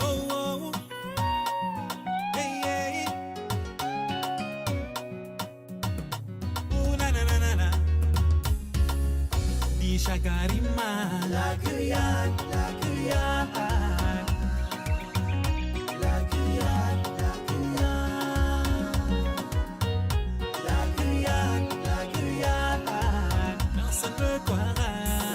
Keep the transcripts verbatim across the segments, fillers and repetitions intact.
Oh, oh, hey, hey. Ooh, na, na, na, na, na. Di Shakarima. La Guyane, la Guyane. La Guyane, la Guyane. La Guyane, la Guyane. Personne ne croira.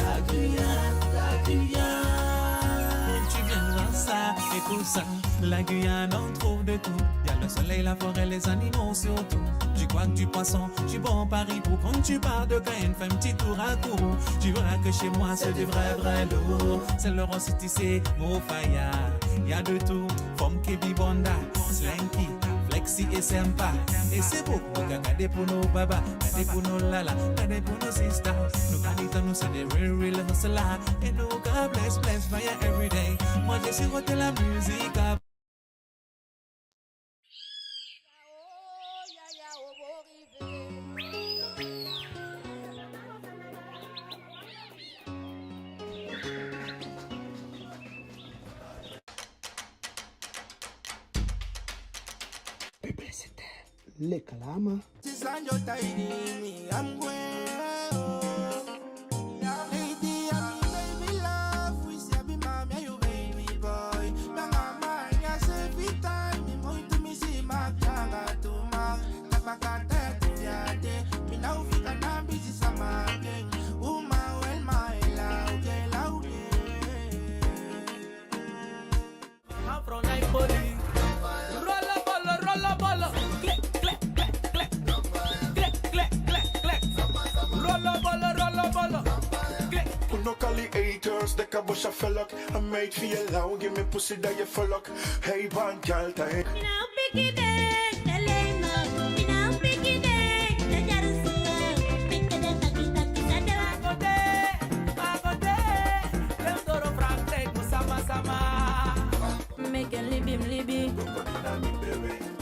La Guyane, la Guyane. Tu viens voir ça, écoute ça. La Guyane, on trouve de tout. Il y a le soleil, la forêt, les animaux surtout. Du coq, du poisson, du bon Paris. Pour quand tu pars de Cayenne, fais un petit tour à Kourou. Tu verras que chez moi, c'est du vrai, vrai lourd. C'est le Roi City, c'est Mofaya. Il y a de tout. Femme qui bibonda, slinky, flexi et sympa. Et c'est beau, gade pour nos baba, gade pour nos lala, gade pour nos sisters. Nous, Canita, nous, c'est des real, real hustlers. Et nous, God bless, bless, fire every day. Moi, je suis côté la musique. Publicité. Lekalama. Uno kali haters, de kabosha felok. A meid fi e law, gi mi pussy dat je volk. Hey, bad girl, ta hey. Meke libi mi libi.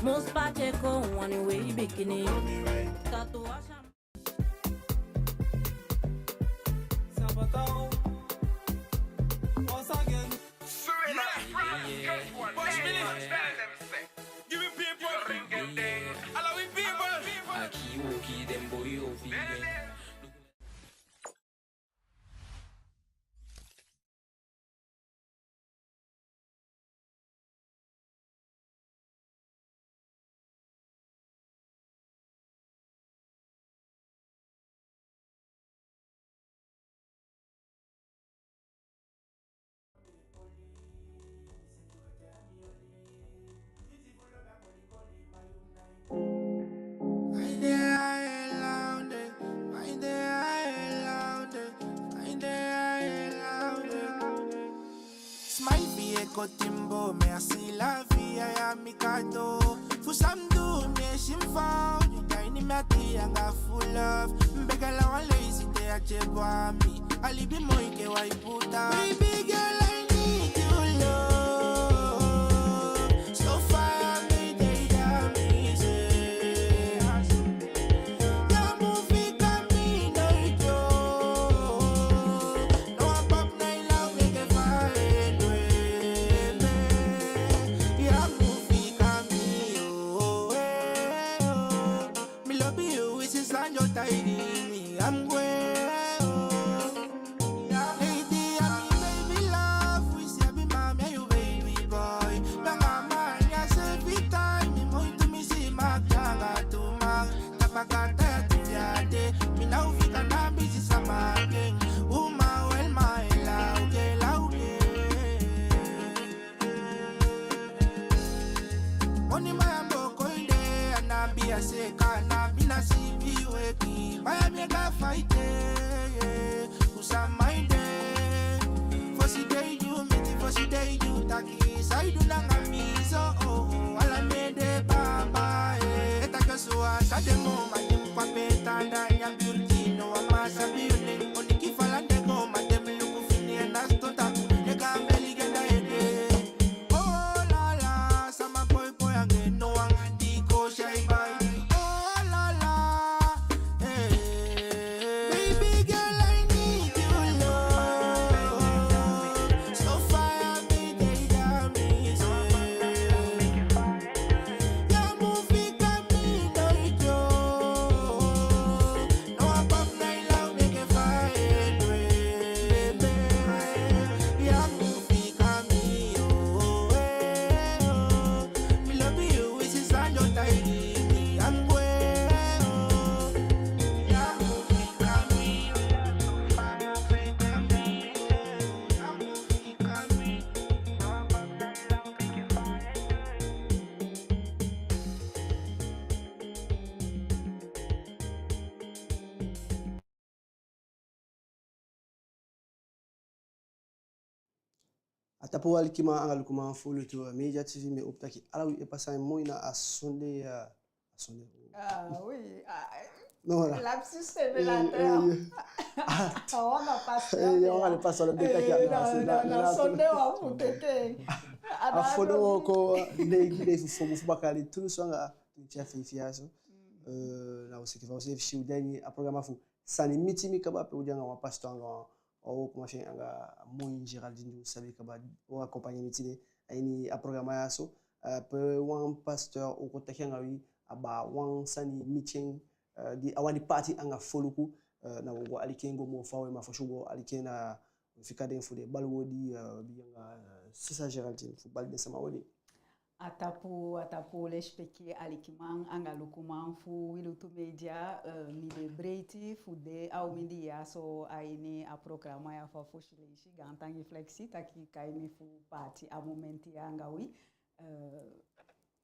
Mus Pacheco, wani wei bikini. Tatuage. Sabotao. Once again. Yeah, yeah. Push me. Give me people. All our people. Aki woki dem boy ofi dem. Smile fi e kotimbo, merci la vie, a ya mi kado. Fu san mi du, mi e si mi fout, mi de a ini mi ati anga full love. Mi beg ala wan leisi te a tye bun a mi. A libi moi enke wan buta. Baby girl, I need your love. So far, mi de a mi se. Ya mu fika mi noiti. No wan pap na i law mi ke fa e dwe mi. Ya mu fika mi, oh, eh, oh. Mi lobi yu, wi si san yo taigi mi, a mi gwe, oh. Lady, a mi baby love, wi si a bi mami a yu baby boy. Nanga mani a sefi tai, mi moi tu mi si mak tanga tu mak. Tapakata ya tu ya te, mi na u fika na bisi sama ken. Uma wel ma ela uke la uke. Moni maya mboko inde, a na bi a seka, a na bi na si bi weki. Maya mi e ga faite, yeah. Kusa maide. Fosi dei yu miti, fosi dei yu taki. Sai du nanga mi so, oh, oh. Ala mi e de bamba, eh. E taki o so a sa de mo, ma di mi kwa pe tanda, nyam turki, no, a ma sa bi yu ne. Oni ki fala de go, ma de mi luku fini, e na sto taku. E ga mbeli genda, e Tapu, alikiman anga lukuman fu Lutu Media T V, mi e howpu taki ala wi e pasa en moi na a sonde, eh, a sonde. Ah, oui. Ah, eh. Non, voilà. Lapsus révélateur. Eh, eh, eh. Ah. A wan na pasteur. Eh, a wan na pasteur, be taki a na, na, na, na sonde wan fu teke. A foto wooko, neigi dei fu fo mun fu baka yali, tulusu anga twenti a feifi yali so. Mm. Eh, na u seefi fa u seefi si u de a ini a programa fu Sani miti mi kaba, pe u de anga wan pasteur anga wan, wan wookoman fi en anga a moi Géraldine di u sabi kaba, o accompagner mi tide a ini a programa ya so. Eh, pe wan pasteur o kon taki anga wi abaa wan sani miti en, eh, di a wani paati anga foluku, eh, na u o go aliki en go moo fawe, ma fosi u go aliki en, na u e fika den fu den bali odi, eh, bigin anga, eh, sisa Géraldine fu bali den sama odi. A tapu, a tapu, lesipeki alikiman anga lukuman fu Wi Lutu Media, eh, mi de breiti fu de a u mindii ya so a ini a programa ya fu a fosi leisi. Gaantangi Flexi taki i kai mi fu paati a momenti ya anga wi. Eh,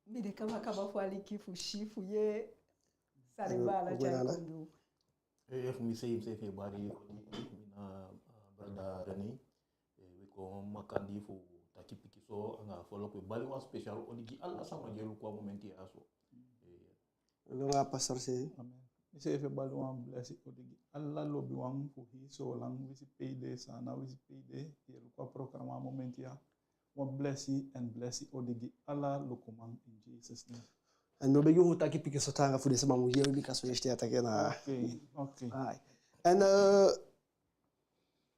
mi de kaba kaba fu aliki, fu si, fu yee san den baala tyai kon gi u. Eh, fu mi seefi, mi seefi e bali odi, mi na, ah, brada René. Eh, wi kon makandii fu taki pikinso anga foluku, e bali wan special odi gi ala sama di e luku a momenti ya so. Eh. Lon anga pastor seefi. Amen. Mi seefi e bali wan blesi odi gi ala lobiwan fu hii Soolan, winsi pe i de, Saanan, winsi pe i de, di e luku a programa a momenti ya. Wan blesi en blesi odi gi ala lukuman in Jesus' name. En mi o begi u fu taki pikinso taanga fu den sama mu yee wi, bika so yesi te a taki na. Okay, okay. Ai. En, eh,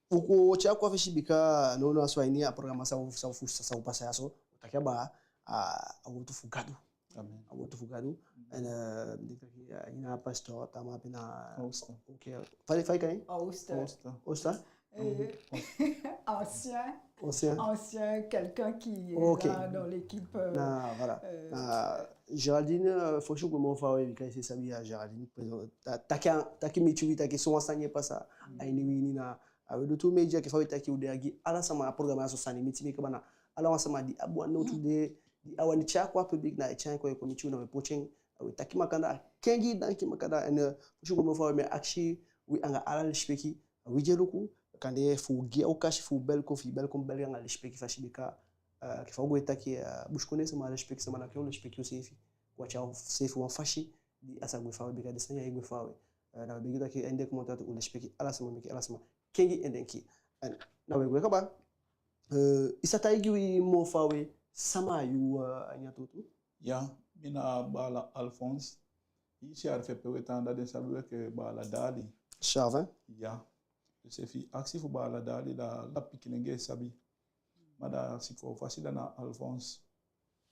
u kon tyai kon a fesi bika nownow a so a ini a programa san u, san u, san u pasa ya so, u taki abaa a, a wowtu fu Gadu. Amen. A wowtu fu Gadu. En, eh, mi denki taki, eh, a ini a pastor, tamaa pe na Ooster. Okay. Fa i, fa i kai en? Ooster. Ooster. Ooster? Eh, ancien, ancien. Ancien, quelqu'un qui est là dans l'équipe, euh, na, voilà. Euh, na, Géraldine, euh, fosi u go moo fawe, bika i seefi sabi a Géraldine, présent, ta-, taki a, taki miti wi, taki sowan sani e pasa a ini wi ini na a Wi Lutu Media, enke fa wi taki u de ya gi ala sama. A programa ya so, Sani miti mi kaba, na ala wan sama di abi wan nowtu, di, di a wani tyai kon a public, na e tyai en kon, e kon miti u, na u e poti en, u e taki makandaa. Kengi, danki makandaa. En, eh, fosi u go moo fawe, mi e akisi wi anga ala lesipeki, wi di e luku, kande fu u gi a okasi fu u beli kon, fu i beli kon, beli anga lesipeki fasi, bika, eh, enke fa u go e taki, eh, busikondee sama á lesipeki sama, na enke u lesipeki useefi. U á tyai useefi wan fasi di a sa gwe fawe, bika den sani ya e gwe fawe. Eh, na u e begi taki a ini den commentaire u lesipeki ala sama, meke ala sama kengi en denki. En na u e gwe kaba. Eh, i sa taigi wi moo fawe sama yu, eh, a ini a tuutuu? Ya, mi na baala Alphonse. I si a refe pe u e tan, da den sabi u enke baala Dali. Charvin? Ya. Dus efi i akisi fu baala Dali, da ala pikinengee sabi. Ma da sikoo fasi, da na Alphonse.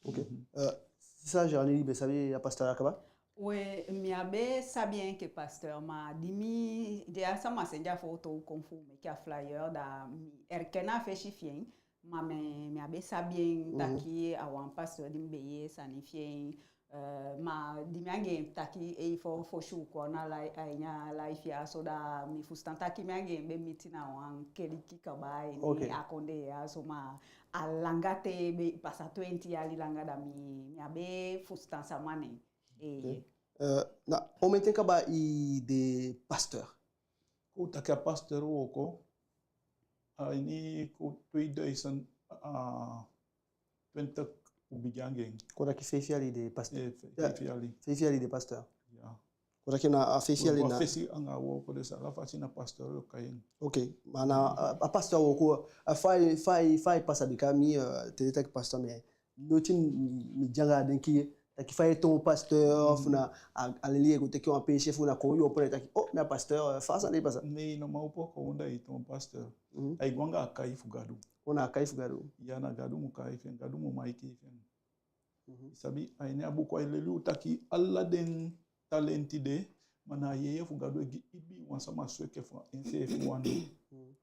Ok. Mhm. Eh, sisa Joanie, i be sabi a pasteur ya kaba? We, mi á be sabi en enke pasteur, ma di mi, di a sama sende a foto kon fu meke a flyer, da mi herken a fesi fi en, ma mi, mi á be sabi en taki a wan pasteur di mi be yee sani fi en. Eh, ma di mi anga en taki, eh, fo, fosi u kon a ini a live ya so, da mi fusutan taki mi anga en be miti na wan keliki kaba a ini a kondee ya so, ma a langa ten, be pasa twenti yali langa, da mi, mi á be fusutan sama nen. Eh. Ok. Eh, na omen ten kaba i de pasteur? Kon taki a pasteur wooko, a ini kon tweeduizend twintig u bigin anga en. Kon taki feifi yali i de pasteur. Eh, fe-, feifi yali. Feifi yali i de pasteur. Ya. Kon taki na a feifi yali na. A fesi anga a wooko de, sa ala fasi na pasteur yo kai en. Ok, ma na a, a pasteur wooko, a fa i, fa i, fa i pasa, bika mi, eh, te den taki pasteur, mi, noti mi, mi de anga a denki taki fa i e toon pasteur, fu na a, a leli e go teke wan peesi, fu na kon yo pole taki, oh, mi a pasteur, eh, fa a sani e pasa? Nee, no, ma u poko unda i toon pasteur. Mhm. Ai go anga a kai fu Gadu. Kon na a kai fu Gadu. Ya, na Gadu mu kai fi en, Gadu mu maiki fi en. Mhm. I sabi, a ini a buku ai leli u taki ala den talenti de, ma na a yeye fu Gadu e gi ibiwan sama so enke fa enseefi wani. Mhm.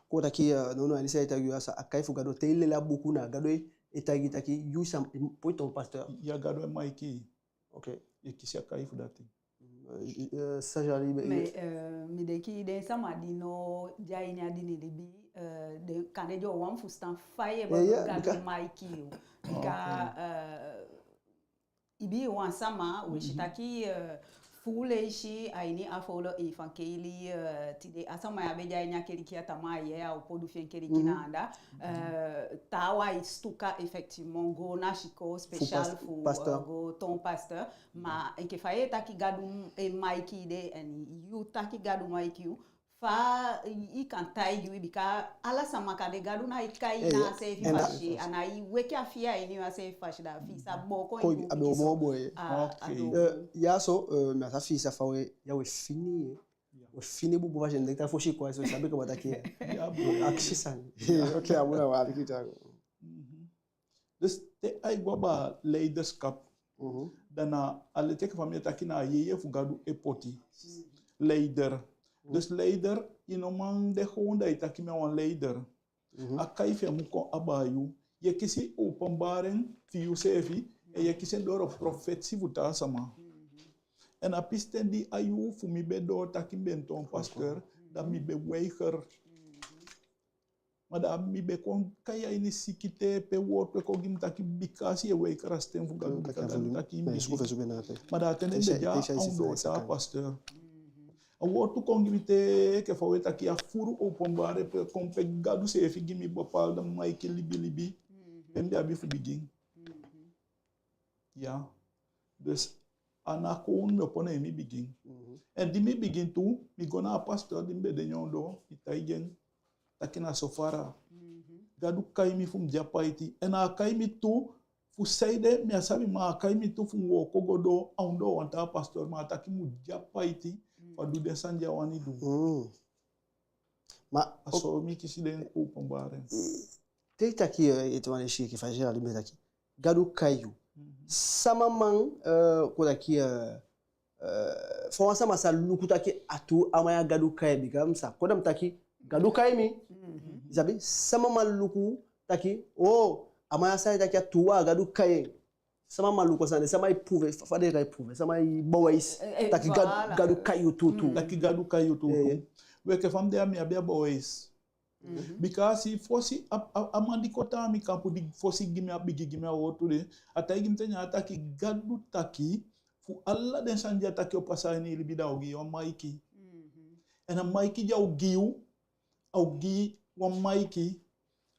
Kon taki, eh, no, no, a ini san ai taigi u ya so, a kai fu Gadu, te i leli a buku, na Gadu e taigi taki yu sa poi toon pasteur. Ya, Gadu e maiki. Ok. I e kisi a kai fu dati. Mm, eh, eh, sisa Joanie, i be... Mais, eh, mi denki den sama di no de a ini a dini libi, eh, den kande den o wani fusutan fa i e bali, eh, ya, Gadu e maiki yu. Bika, eh, i be wan sama, we si taki, eh, Fu leisi a ini a fowlu evangelie, eh, tide a sama ya be de a ini a keliki, a tamaa yee a opo du fi en keliki na anda. Eh, taawan e sutuka effectivement go na sikoo speciaal fu, eh, go toon pasteur. Ma enke fa i e taki Gadu e maiki i de, en yu taki Gadu maiki yu, fa i kan taigi wi, bika ala sama kande Gadu ná e kai na a seefi fasi, a ná e weki a fii a ini yu a seefi fasi, da fi i sa booko en, a be o moo boi. A doo. Eh, ya so, eh, mi á sa fi i sa fa we, ya we fini, eh. We fini bubu fasi, en den ta fosi kon, so sabi kaba taki, eh. Akisi sani. Ok, a mu na wan aliki tago. Dus te ai go a baa leiderschap, da na a leti enke fa mi e taki, na a yeye fu Gadu e poti. Leider. Dus leider, i no man de gewoon da i taki mi a wan leider. A kai fi en mu kon a baa yu. Ye kisi openbaring fi yuseefi, en ye kisi en door profetie fu taa sama. En a pisiten di a yuu fu mi be doo taki mi be toon pasteur, da mi be weiger. Ma da mi be kon kai a ini siki te pe wowtu e kon gi mi taki bika i e weiger a sten fu Gadu, bika Gadu taki mi. Ma da a ten de mi be de a ondoo taa pasteur. A wowtu kon gi mi te enke fa we taki a furu openbaring pe kon pe Gadu seefi gi mi bepaalde maiki libilibi. Pe mi be abi fu bigin. Ya. Dus a ná kon mi opo, ne mi bigin. En di mi bigin tu, mi go na a pasteur di mi be de neen ondoo, mi taigi en taki na so fara. Gadu kai mi fu mi de a paiti. En a kai mi tu fu saide mi á sabi, ma a kai mi tu fu mi wooko go doo a ondoo wan taa pasteur, ma a taki mi mu de a paiti fu a du den sani di a wani du. Ma a so mi kisi den openbaring. Te i taki, eh, ete wan leisi enke fa Gérald be taki, Gadu kai yu. Sama man, eh, kon taki, eh, eh, fa wan sama sa luku taki a tuu a man ya Gadu kai, bika mi sa kon da mi taki Gadu kai mi. I sabi, sama man luku taki, oh, a man ya sa taki a tuu a Gadu kai en. Sama man luku a sani, sama e prouver, fa, fa den e kai prouver, sama e bewijs taki Gadu, Gadu kai yu tuutuu. Taki Gadu kai yu tuutuu. We, enke fa mi de ya mi abi a bewijs. Bika a si fosi a, a, a man di kon tan a mi kampu di fosi gi mi a bigi, gi mi a wowtu de, a taigi mi te ne a taki Gadu taki fu ala den sani di a taki o pasa a ini i libi, da a o gi yu wan maiki. En a maiki di a o gi yu, a o gi yu wan maiki,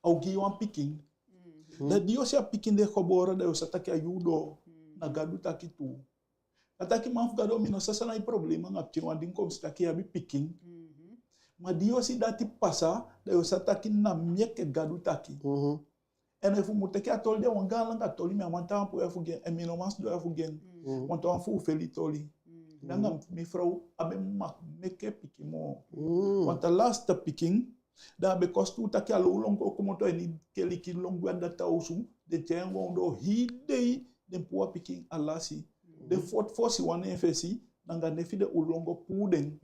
a o gi yu wan pikin. Da di yo si a pikin de geboren, da yo sa taki a yu doo. Na Gadu taki tuu. A taki man fu Gadu, mi no sa san na i problema anga pikin, wan di mi kon si taki i abi pikin. Ma di yo si dati pasa, da yo sa taki na mi enke Gadu taki. En efu mi mu teke a toli de, wan gaan langa toli, mi á man taampu ya fu gi en, en mi no man sidon ya fu gi en. Wanten wan fu u feli toli. Nanga mi frow á be mag meke pikin moo. Wanten lasti pikin, da a be kostu u taki a lon u lon go komoto a ini keliki, lon gwe a data osu, den tyai en go a ondoo hii dei, den puu a pikin a lasi. Den fo, fosi wan ne en fesi, nanga ne fi den u lon go puu den.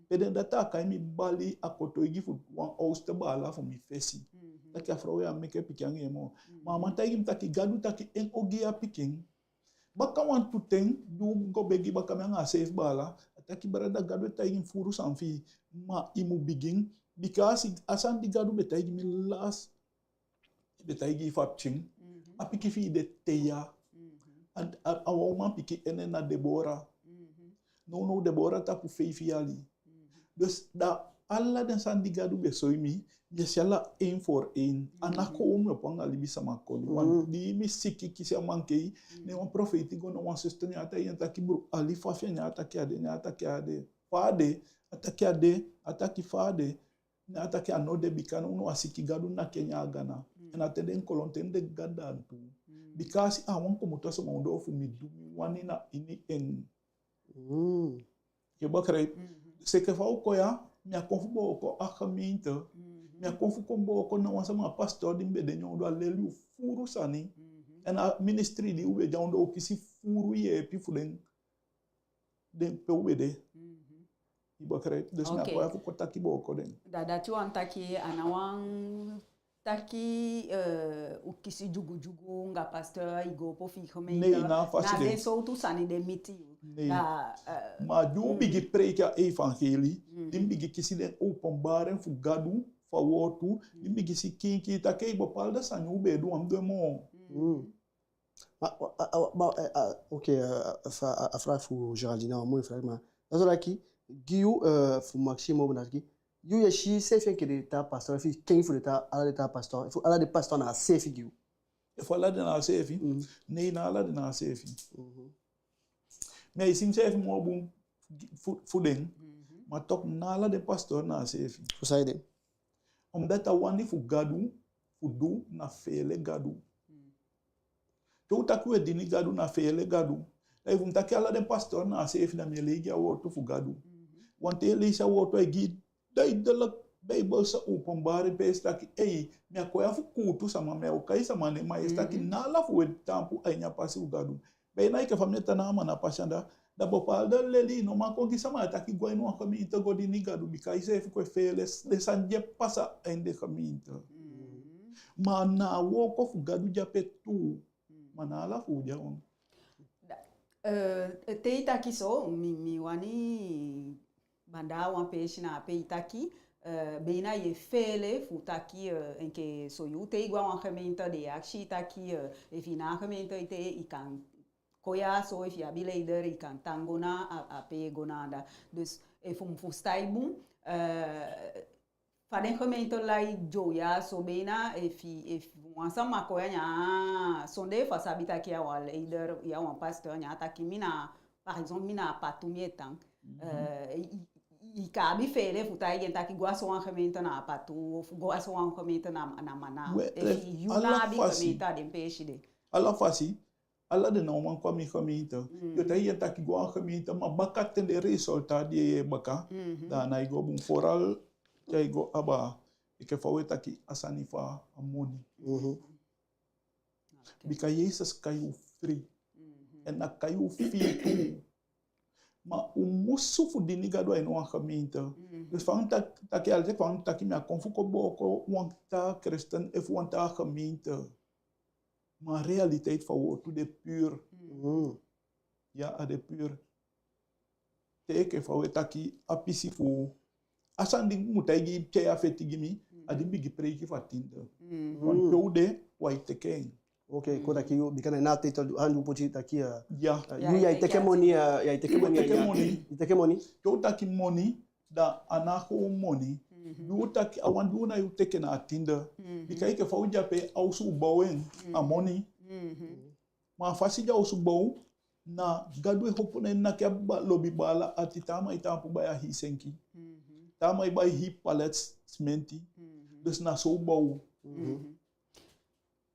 Pe den data kai mi bali a kotoigi fu wan oudste baala fu mi fesi. Taki a frow ya á meke pikin anga en moo. Ma a man taigi mi taki Gadu taki en o gi a pikin. Baka wantu ten, di u go begi baka, mi anga a seefi baala, a taki brada, Gadu e taigi mi furu sani fi i, ma i mu bigin, bika a si, a sani di Gadu be taigi mi lasi, i be taigi i fu a pikin. A pikin fi i de te ya. A, a, a wan uman pikin, en nen na Debora. Nownow Debora tapu feifi yali. Dus da ala den sani di Gadu be soi mi, mi e si ala één voor één. A ná kownu mi opo anga libisama koni. Wan di mi siki kisi a mankei, ne wan profeiti go na wan zuster, ne a taigi en taki bru, a lifa fi en, ne a taki a de, ne a taki a de. Fa a de? A taki a de, a taki fa a de. Ne a taki a no de, bika nownow a siki Gadu naki en a gana. En a ten den kolon ten de gadan tu. Bika a si a wan komoto a sama ondoo fu mi du mi wani na ini en. Ye begrijp? Seke fa u kon ya, mi á kon fu booko a gemeente. Mi á kon fu kon booko na wan sama, a pastor di mi be de neen ondoo a leli u furu sani. En a ministri di u be de a ondoo u kisi furu yeepi fu den. Den pe u be de. Ye begrijp? Dus mi á kon ya fu kon taki booko den. Da dati wani taki a ná wan taki, eh, u kisi dyugudyugu anga pastor, i go opo fi i gemeente. Nee, na a fasi de. Na den sowtu sani de miti yu. Nee. Da, eh, ma di u bigin preiki a evangelie, di mi bigin kisi den openbaring fu Gadu fu a wowtu, di mi bigin si kiinkiin taki bepaalde sani u be e du, u á mu du en moo. Ma, a, a, ma, eh, a, ok, eh, a, a, a vraag fu Géraldine, a moi vraag, ma dati o taki, gi yu, eh, fu Maxime, o taki, yu e si iseefi enke den taa pastor, efu i kengi fu den taa, ala den taa pastor, efu ala den pastor na a seefi gi yu? Efu ala den na a seefi? Mhm. Nee, ná ala den na a seefi. Mhm. Mi e si miseefi moo bun fu, fu den, mhm, ma toch ná ala den pastor na a seefi. Fu saide? Omdat a wani fu Gadu fu du na feele Gadu. Mm. Te u taki u e dini Gadu, na feele Gadu. Da efu mi taki ala den pastor na a seefi, da mi e lei gi a wowtu fu Gadu. Mhm. Want te i leisi a wowtu, ai gi i duidelijk, Bijbelse openbaring, pe i si taki, ei, mi á kon ya fu kuutu sama, mi á o kai sama nen, ma i si taki, mhm, ná ala fu u e taampu a ini a pasi fu Gadu. Bijna enke fa mi e tan na a man a pasi anda, da bepaalde leli i no man kon gi sama e taki go a ini wan gemeente go dini Gadu, bika iseefi kon e feele den sani di e pasa a ini den gemeente. Mhm. Ma na a wooko fu Gadu di ape tuu. Mm. Ma ná ala fu u de a wan. Da, eh, te i taki so, mi, mi wani banda wan peesi na a pe i taki, eh, bijna i e feele fu taki, eh, enke so yu, te i go a wan gemeente den e akisi i taki, eh, efu i ná a gemeente ete, i kan kon ya so, efu i abi leider, i kan tan go na a, a pe i e go na anda. Dus, efu mi fusutan i bun, eh, fa den gemeente lai dyo ya so, bijna efu, efu wan sama kon ya, neen a sondee fu a sabi taki i a wan leider, i a wan pastor, neen a taki mi na, par exemple, mi na Apatu mi e tan. Mhm. Eh, i, i, i kan abi feele fu taigi en taki go a so wan gemeente na Apatu, of go a so wan gemeente na, na Mana. We, efu, eh, yu ná abi gemeente a den peesi de. Ala fasi, ala den ná o man kon a mi gemeente. Mm. Yu o taigi en taki go a wan gemeente, ma bakaten den resultaat di i e yee baka, mhm, da a nái go bun. Vooral te ai go aba, enke fa u e taki, a sani fu a moni. Mhm. Ok. Bika Jesesi kai u fii. Mhm. En a kai u fii tu. Ma u musu fu dini Gadu a ini wan gemeente. Mhm. Dus fa mi taki, taki altijd, fa mi taki mi á kon fu kon booko wan taa christen efu wan taa gemeente. Ma a realiteit fu a wowtu de puur. Mm. Ya, a de puur. Te enke fa u e taki a pisi fu, a sani di mi mu taigi i, te a feti gi mi, a di mi bigin preiki fu a tiende. Mm. Want pe u de, u á e teke en. Ok, kon taki yu, bika na a titel andi u poti taki, eh, ya, eh, yu, ya, ya e teke moni, eh, ya e teke moni, ya e teke moni. Te u taki moni, da a ná kon moni. Mhm. Di u taki a wan di u na yu teke na a tiende. Mhm. Bika enke fa u de ape, a osu u bow en, a moni. Mhm. Ma a fasi di a osu bow, na Gadu e opo en naki a ba-, lobi baala ati, taa man e taampu bai a hii senki. Mhm. Taa man e bai hii palet simenti. Mhm. Dus na so u bow. Mhm.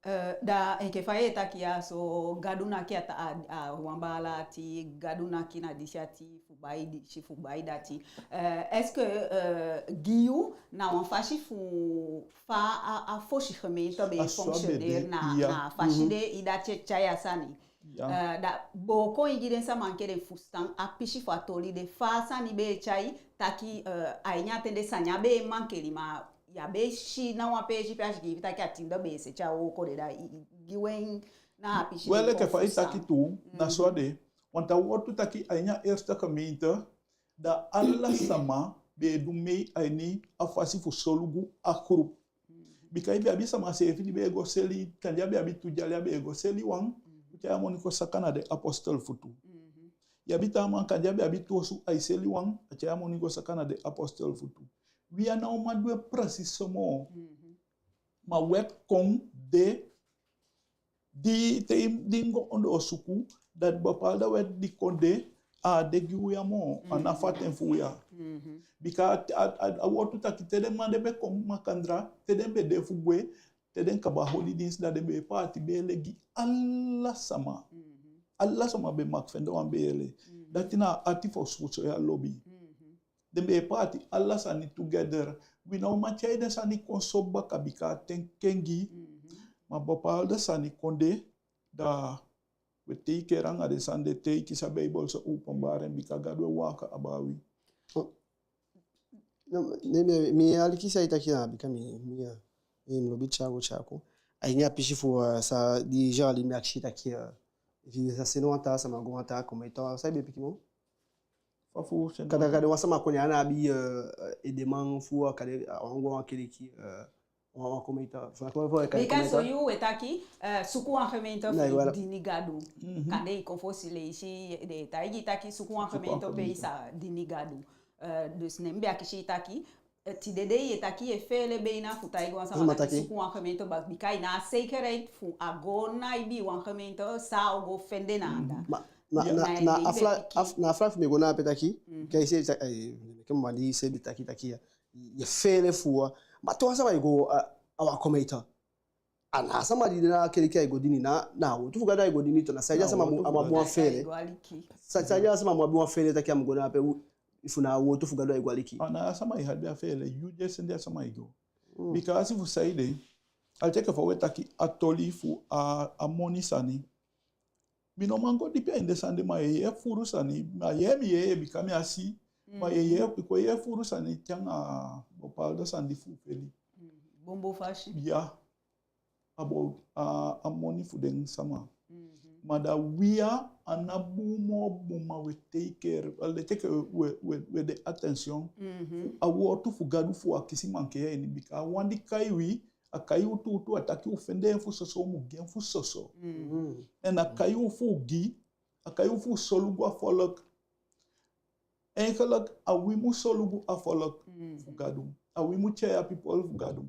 Eh, da enke fa i e taki ya so, Gadu naki a ta-, a, a wan baala ati, Gadu naki na disi ati fu bai disi, fu bai dati. Eh, est-ce que, eh, gi yu na wan fasi fu fa a, a fosi gemeente be e fonctionner na, na a fasi de i dati e tyai a sani? Ya. Eh, da booko i gi den sama enke den fusutan a pisi fu a toli de, fa a sani be e tyai taki, eh, a ini a ten de sani á be e mankeli, ma ya be si na wan peesi pe a sikiifi taki a tiende be e seti a wooko de, da i, i gi wi en na a pisi. Wel, enke fa i taki tu, na so a de. Want a wowtu taki a ini a eerste gemeente, da ala sama be e du mee a ini a fasi fu solugu a groep. Bika i be abi sama seefi di be e go seli, kande a be abi tu dyali, a be e go seli wan, tyai a moni kon saka na den apostel futu. I abi taa man, kande a be abi tu osu, ai seli wan, a tyai a moni go saka na den apostel futu. Wi á na o man du en precies so moo. Ma wet kon de, di te i, di i go ondoosuku, dati bepaalde wet di kon de, a á de gi u ya moo, a ná fatin fu u ya. Bika a, a, a, a wowtu taki te den man de be kon makandra, te den be de fu gwe, te den kaba holi diinsi, da den be e paati beele gi ala sama. Ala sama be mag fende wan beele. Dati na a ati fu a sowtu ya lobi. Den be e paati ala sani together. Wi ná o man tyai den sani kon so baka, bika a ten kengi. Ma bepaalde sani kon de, da wi e teiki en anga den sani de, te i kisi a Beibelse openbaring, bika Gadu e waka abaa wi. No, ne, ne, mi aliki san i taki ya, bika mi, mi, eh, mi lobi tyai go tyai kon. A ini a pisi fu, eh, san di Géraldine be akisi taki, eh, efu i sa sende wan taa sama go wan taa gemeente, san i be piki moo? Fa fu sende wan taa, kande wan sama kon ya, a ná abi, eh, edeman fu, eh, kande, eh, a wani go a wan keliki, eh, wan, wan komeita, fu na kon fu e kai komeita. Bika so yu e taki, eh, suku wan gemeente fu dini Gadu. Kande i kon fosi leisi, den e taigi i taki suku wan gemeente pe i sa dini Gadu. Eh, dus ne mi be akisi i taki, eh, tide dei i e taki i e feele beina fu taigi wan sama taki suku wan gemeente, bika i ná a zekerheid fu a go na ibii wan gemeente san a o go fende na anda. Ma, na, na, na a fla-, na a fla fu mi e go na ape taki, ke i seefi taki, ai, meke mi mandi seefi taki taki ya. I e feele fu a, ma te wan sama e go a, a wan komeita. A ná a sama di de na a keliki ai go dini, na, na a wowtu fu Gadu ai go dini tu, na saide a sama mu, a mu abi wan feele. Sa-, saide a sama mu abi wan feele taki a mu go na ape, efu na a wowtu fu Gadu ai go aliki. A ná a sama e abi a feele, yu di e sende a sama e go. Bika a si fu saide, a teke fa we taki a toli fu a, a moni sani. Mi no man go dipi a ini den sani de, ma i e yee furu sani, ma yee mi yee, bika mi á si, ma i e yee, i kon yee furu sani te anga bepaalde sani di fu feli. Bombo fasi. Ya, about a, a moni fu den sama. Ma da wi ya, a ná bun moo bun, ma we take care, a leti enke we, we, we de attention. A wowtu fu Gadu fu a kisi mankei a ini, bika a wan di kai wi, a kai u tuutuu, a taki u fende en fu soso, u mu gi en fu soso. En a kai u fu gi, a kai u fu solugu a volk. Eigenlijk, a wi mu solugu a volk fu Gadu. A wi mu tyai a people fu Gadu.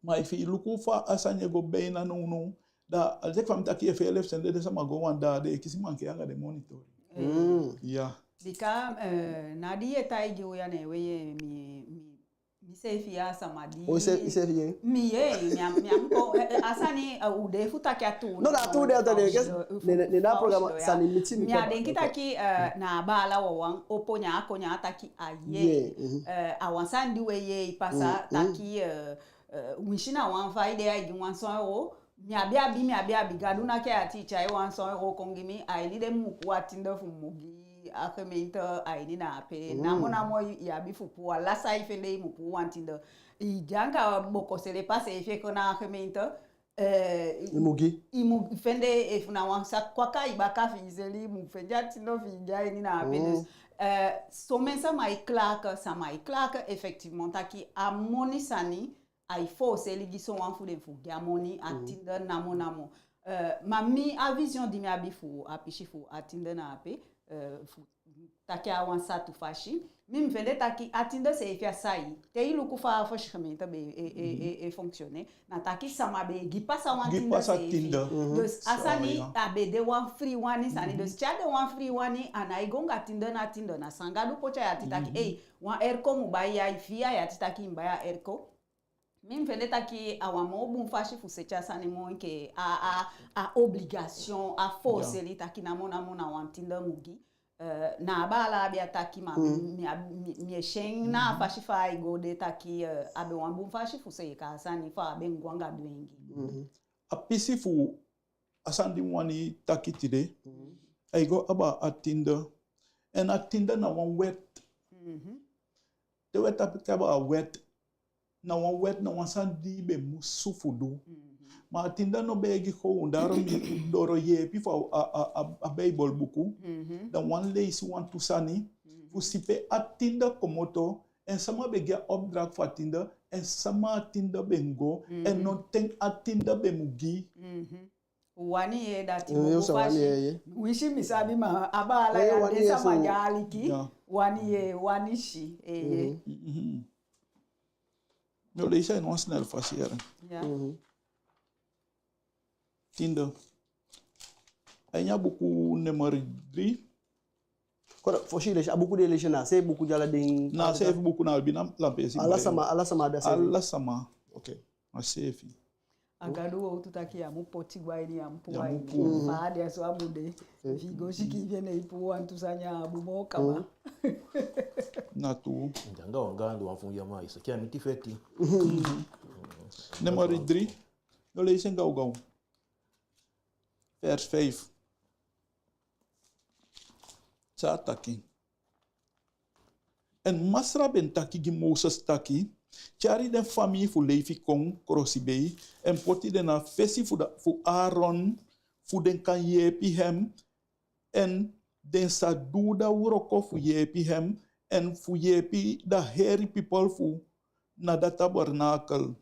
Ma efi i luku fa a sani e go beina nownow, da a leti enke fa mi taki, efi i e sende den sama go wan dei, den e kisi mankei anga den moni tori. Ya. Bika, eh, na di i e taigi u ya, ne we yee, mi, mi, mi seefi yee a sama di. O, i se-, i seefi yee? Mi yee, mi á, mi á mu kon, eh, eh, a sani, eh, u de fu taki a tuu. No, na a tuu de a tuu de, ne, ne, ne na a programa sani miti mi. Mi á denki taki, eh, na a baala wawan opo, ne a kon, ne a taki a yee. Eh, a wan sani di we yee e pasa, taki, eh, eh, winsi na wan fa i de, ai gi wan son euro, mi abi, abi, mi abi, abi, Gadu naki a ati tyai wan son euro kon gi mi, a ini den muku a tindo fu mi mu gi a gemeente a ini na ape. Namo namo i abi fu puu, ala san i fende i mu puu wan tindo. I de anga boko sele pasa, efi i kon na a gemeente, eh, i mu gi. I mu fende, efu na wan saki kwaka i baka fi i seli, i mu fende a tindo fi i gi a ini na ape. Dus, eh, somen sama e klagen, sama e klagen, effectivement, taki a moni sani, ai foseli gi sowan fu den fu gi a moni, a tindo namo namo. Eh, ma mi, a vision di mi abi fu a pisi fu a tindo na ape, eh, fu taki a wan satu fasi, mi, mi fende taki a tindo seefi a sai. Te i luku fa a fosi gemeente be e, e, e, e fonctionner, na taki sama be e gi pasa wan tindo seefi. Dus a sani a be de wan free wani sani. Dus te a de wan free wani, a nái go anga tindo na tindo, na san Gadu poti a i ati taki, ei, wan airco mu bai ya, i fii a i ati taki i mu bai a airco. Mi, mi fende taki a wan moo bun fasi fu seti a sani moo enke a, a, a obligation, a foseli taki namo namo na wan tindo mu gi. Eh, na a baala abi a taki, ma mi, mi, mi, mi e si en na a fasi fa ai go de taki, eh, a be wan bun fasi fu seeka a sani, fa a be go anga dwengi. A pisi fu a sani di mi wani taki tide, ai go about a tindo. En a tindo na wan wet. Te we taki about a wet, na wan wet, na wan sani di i be musu fu du. Ma a tindo no be e gi kon, daarom mi doro yeepi fu a, a, a, a Beibel buku. Da wan leisi wantu sani, fu si pe a tindo komoto, en sama be gi a opdracht fu a tindo, en sama a tindo be go, en on ten a tindo be mu gi. U wani yee dati. Winsi mi sabi, ma a baala ya, den sama di e aliki, wani yee, wani si. Mi o leisi a ini wan snel fasi yee. Tindo. A ini a buku nummer drie. Kon, fosi i leisi a buku di e leisi, na a seefi buku di ala den. Na a seefi buku, na a albina lampesi. Ala sama, ala sama abi a seefi. Ala sama. Ok. A seefi. A Gadu wowtu taki ya mu poti go a ini, ya mu puu a ini. Fa a de, a so a mu de. Efi i go sikiifi en, ne i puu wantu sani, a bun moo kaba. Na tuu. Anga wan gaan du wan fu ya, ma i sa ki a miti feti. Nummer drie. Yo leisi en gawgaw. Vers vijf. San a taki? En Masra ben taki gi Moses taki: Tyari den famii fu Leifi kon krosibei, en poti den na fesi fu da, fu Aaron, fu den kan yeepi hem, en den sa du da wroko fu yeepi hem, en fu yeepi da heri pipel fu na da tabernakel.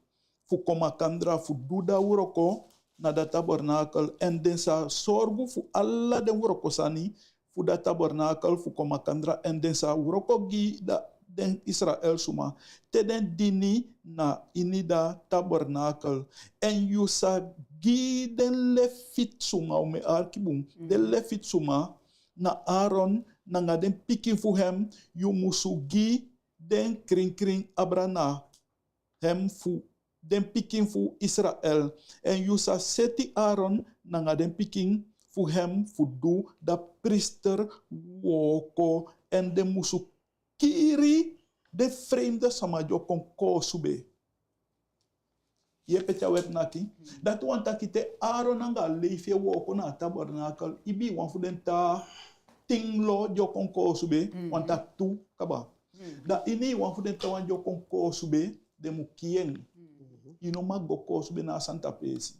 fu kon makandra fu du da wroko na da tabernakel, en den sa sorgu fu ala den wroko sani fu da tabernakel fu kon makandra, en den sa wroko gi da den Israel suma te den dini na ini da tabernakel. En yu sa gi den Lefit suma, u mu e aliki bun, den Lefit suma, na Aaron nanga den pikin fu hem, yu musu gi den krinkrin abra na hem fu den pikin fu Israel. En yu sa seti Aaron nanga den pikin fu hem fu du da priester wooko, en den musu kiri den fremde sama di o kon koosube. Ye pe te a wet naki. Dati wani taki te Aaron anga Lefi e wooko na a tabernakel, ibiwan fu den taa tin lo di o kon koosube, wani taki tu kaba. Da iniwan fu den taawan di o kon koosube, den mu kii en. I no mag go koosube na a santa peesi.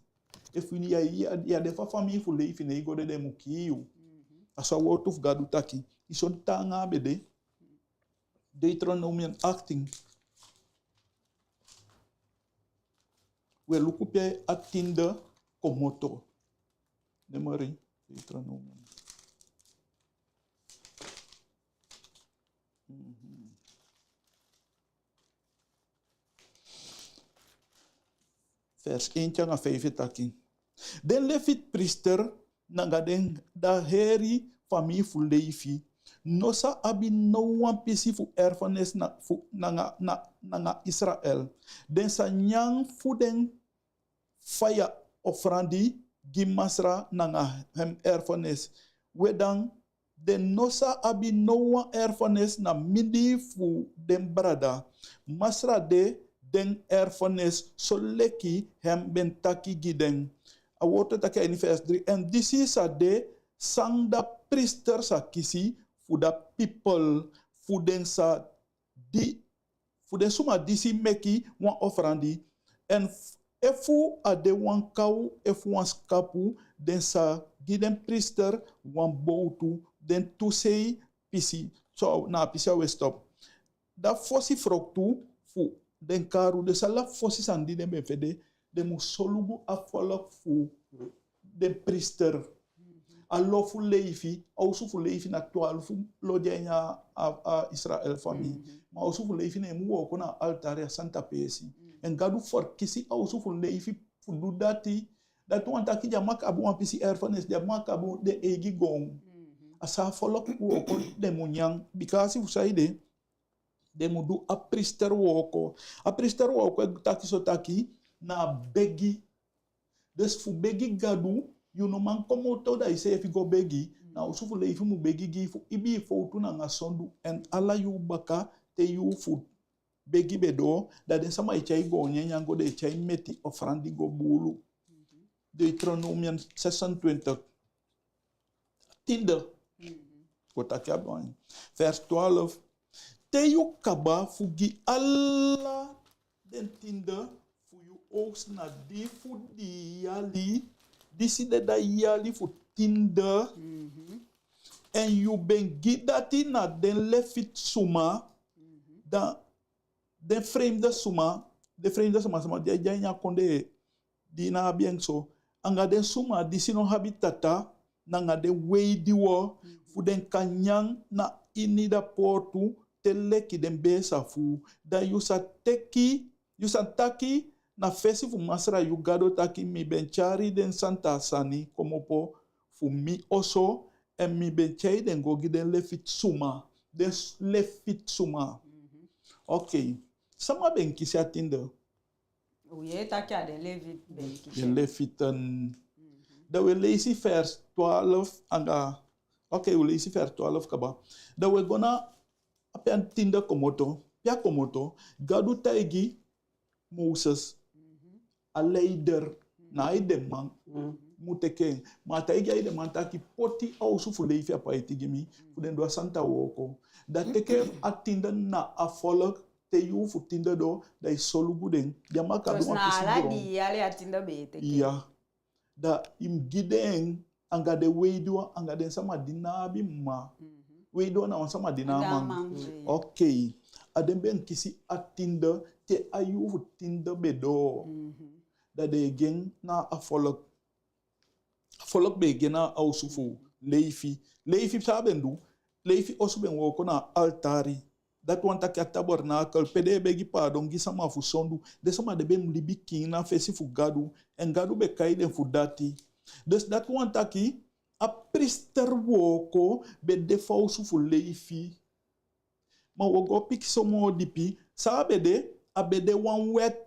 Efu i, i, i á de fu a famii fu Lefi, ne i go de, den mu kii yu. A so a wowtu fu Gadu taki. I so taanga a be de. Deuteronomium achttien. We luku pe a tiende komoto. Numeri, Deuteronomium. Mhm. Vers eentje anga feifi e taki: Den Lefit priester nanga den, da heri famii fu Lefi, no sa abi no wan pisi fu erfenis na, fu, nanga, na, nanga Israel. Den sa nyan fu den faya ofrandi gi Masra nanga hem erfenis. We dan den no sa abi no wan erfenis na mindii fu den brada. Masra de den erfenis, soleki hem ben taki gi den. A wowtu e taki a ini vers drie: En disi sa de san da priester sa kisi fu da pipel, fu den sa di fu den suma disi meki wan ofrandi. En f-, efu a de wan kaw efu wan skapu, den sa gi den priester wan bowtu, den tu sei pisi. So na a pisi ya we stop. Da fosi froktu fu den karu, den sa, ala fosi sani di den be fende, den mu solugu a folok fu den priester. A lo fu Lefi, a osu fu Lefi na twalufu lo di a ini a, a Israel famii. Ma a osu fu Lefi ne en mu wooko na a altari, a santa peesi. En Gadu ferkisi a osu fu Lefi fu du dati. Dati wani taki den á mag abi wan pisi erfenis, den á mag abi den eigi goon. A san a folok wooko den mu nyan. Bika a si fu saide den mu du a priester wooko. A priester wooko e taki so taki na a begi. Dus fu begi Gadu, yu no man komoto da iseefi go begi. Na a osu fu Lefi mu begi gi yu fu ibii fowtu nanga sondu. En ala yuu baka te yuu fu begi be doo, da den sama e tyai goon nyanyan go, den e tyai meti ofrandi go buulu. Deuteronomium zesentwintig. Tiende. Go taki a bun. Vers twaalf. Te yu kaba fu gi ala den tiende fu yu oogst na di fu dii yali, disi de da yali fu tiende. En yu ben gi dati na den Lefit suma, da den fremde suma, den fremde suma, sama di á de a ini a kondee, di ná abi en so, anga den suma disi no abi tata, nanga den weidiwan, fu den kan nyan na ini da poortu te leki den bee sa fuu. Da yu sa teki, yu sa taki na fesi fu Masra yu Gado taki mi ben tyari den santa sani komopo fu mi oso, en mi ben tyai den go gi den Lefit suma. Den s-, Lefit suma. Okei. Sama ben kisi a tiende? U yee taki a den Lefit ben kisi. Den Lefiten. Da we leisi vers twaalf anga, okei, u leisi vers twaalf kaba. Da we go na a pe a tiende komoto. Pe a komoto, Gadu taigi Moses, a leider, na a edeman mu teke en. Ma a taigi a edeman taki poti a osu fu Lefi apaiti gi mi, fu den du a santa wooko. Da teke a tiende na a folok, te yuu fu tiende doo, da i solugu den. Di á man abi wan pisi gron. Iya. Da i mu gi den anga den weidiwan, anga den sama di ná abi mma. Weidiwan na wan sama di ná a man. Okei. a den be kisi a tiende te a yuu fu tiende be doo. Da den e gi en na a volk. A volk be e gi en na a osu fu Leifi. Leifi san a be du, Leifi osu be wooko na a altari. Dati wani taki a tabernakel pe den e begi paadon gi sama fu sondu. Den sama de be mu libi kiin na fesi fu Gadu. En Gadu be kai den fu dati. Dus dati wani taki a priester wooko be de fu a osu fu Leifi. Ma wo go piki so moo dipi. San a be de, a be de wan wet.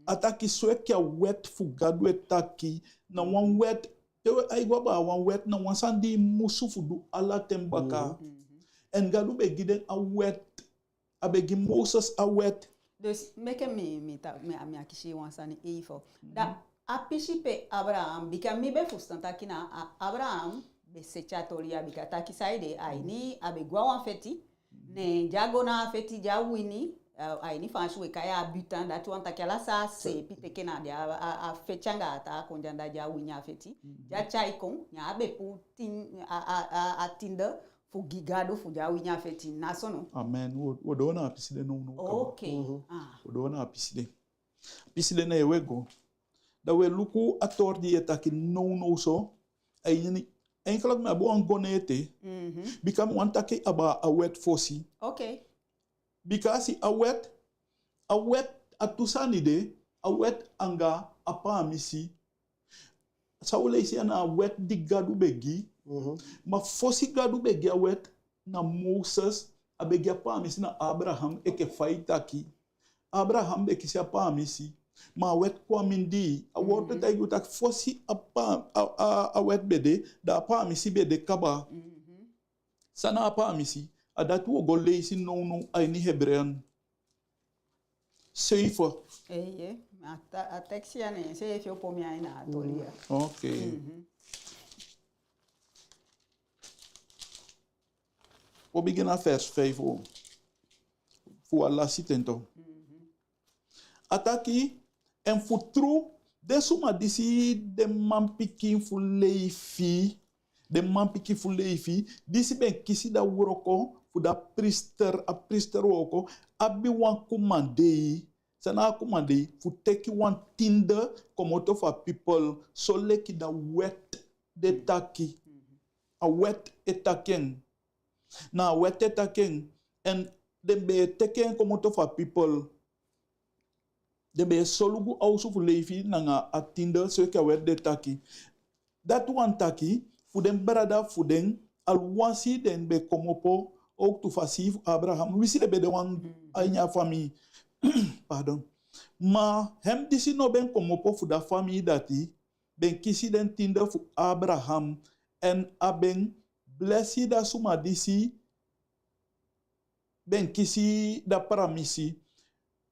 A taki so enke a wet fu Gadu e taki. Na wan wet. Te ai go abaa wan wet, na wan sani di i musu fu du ala ten baka. En Gadu be gi den a wet. A be gi Moses a wet. Dus meke mi, mi, ta, mi, mi akisi wan sani even. Da a pisi pe Abraham, bika mi be fusutan taki na a, Abraham be seti a toli ya, bika taki saide a ini, a be go a wan feti. Ne di a go na a feti di a wini, a, a ini Faansi we kai a butin, dati wani taki ala san a seefi teke na di a, a, a feti anga a taa kondee anda di a wini a feti. Di a tyai kon, ne a be puu tin, a, a, a, a tiende fu gi Gadu fu di a wini a feti, na so no? Amen. Wo, wo doo na a pisi de nownow kaba. Ok. Ah. Wo doo na a pisi de. Pisi de na e we go. Da we luku a tori di ye taki nownow so. A ini, eigenlijk mi abi wan go na ete. Bika mi wani taki abaa a wet fosi. Ok. Bika a si a wet, a wet, a tu sani de, a wet anga a paamisi. San u leisi ya na a wet di Gadu be gi. Ma fosi Gadu be gi a wet na Moses, a be gi a paamisi na Abraham enke fa i taki. Abraham be kisi a paamisi, ma a wet kon a mindii. A wowtu e taigi u taki fosi a pa, a, a, a wet be de, da a paamisi be de kaba. San na a paamisi? A dati wo go leisi nownow a ini Hebreeën. Seefi. Eeye, a ta, a tekisi ya ne, seefi opo mi ain na a toli ya. Ok. Wo bigin na vers vijf o. Fu a lasi ten tu. A taki, en fu tru, den suma disi, den manpikin fu Leifi, den manpikin fu Leifi, disi be kisi da wroko fu da priester, a priester wooko, abi wan kumandei, san na a kumandei, fu teki wan tiende komoto fu a pipel, so leki da wet de taki. A wet e taki en. Na a wet e taki en, en den be e teki en komoto fu a pipel. Den be e solugu a osu fu Leifi nanga a tiende, so enke a wet de taki. Dati wani taki, fu den brada fu den, alwasi den be komopo, owktu fu a seefi Abraham, winsi den be de wan a ini a famii. Pardon. Ma hem disi no be komopo fu da famii dati, be kisi den tiende fu Abraham, en a be blesi da suma disi, be kisi da paamisi.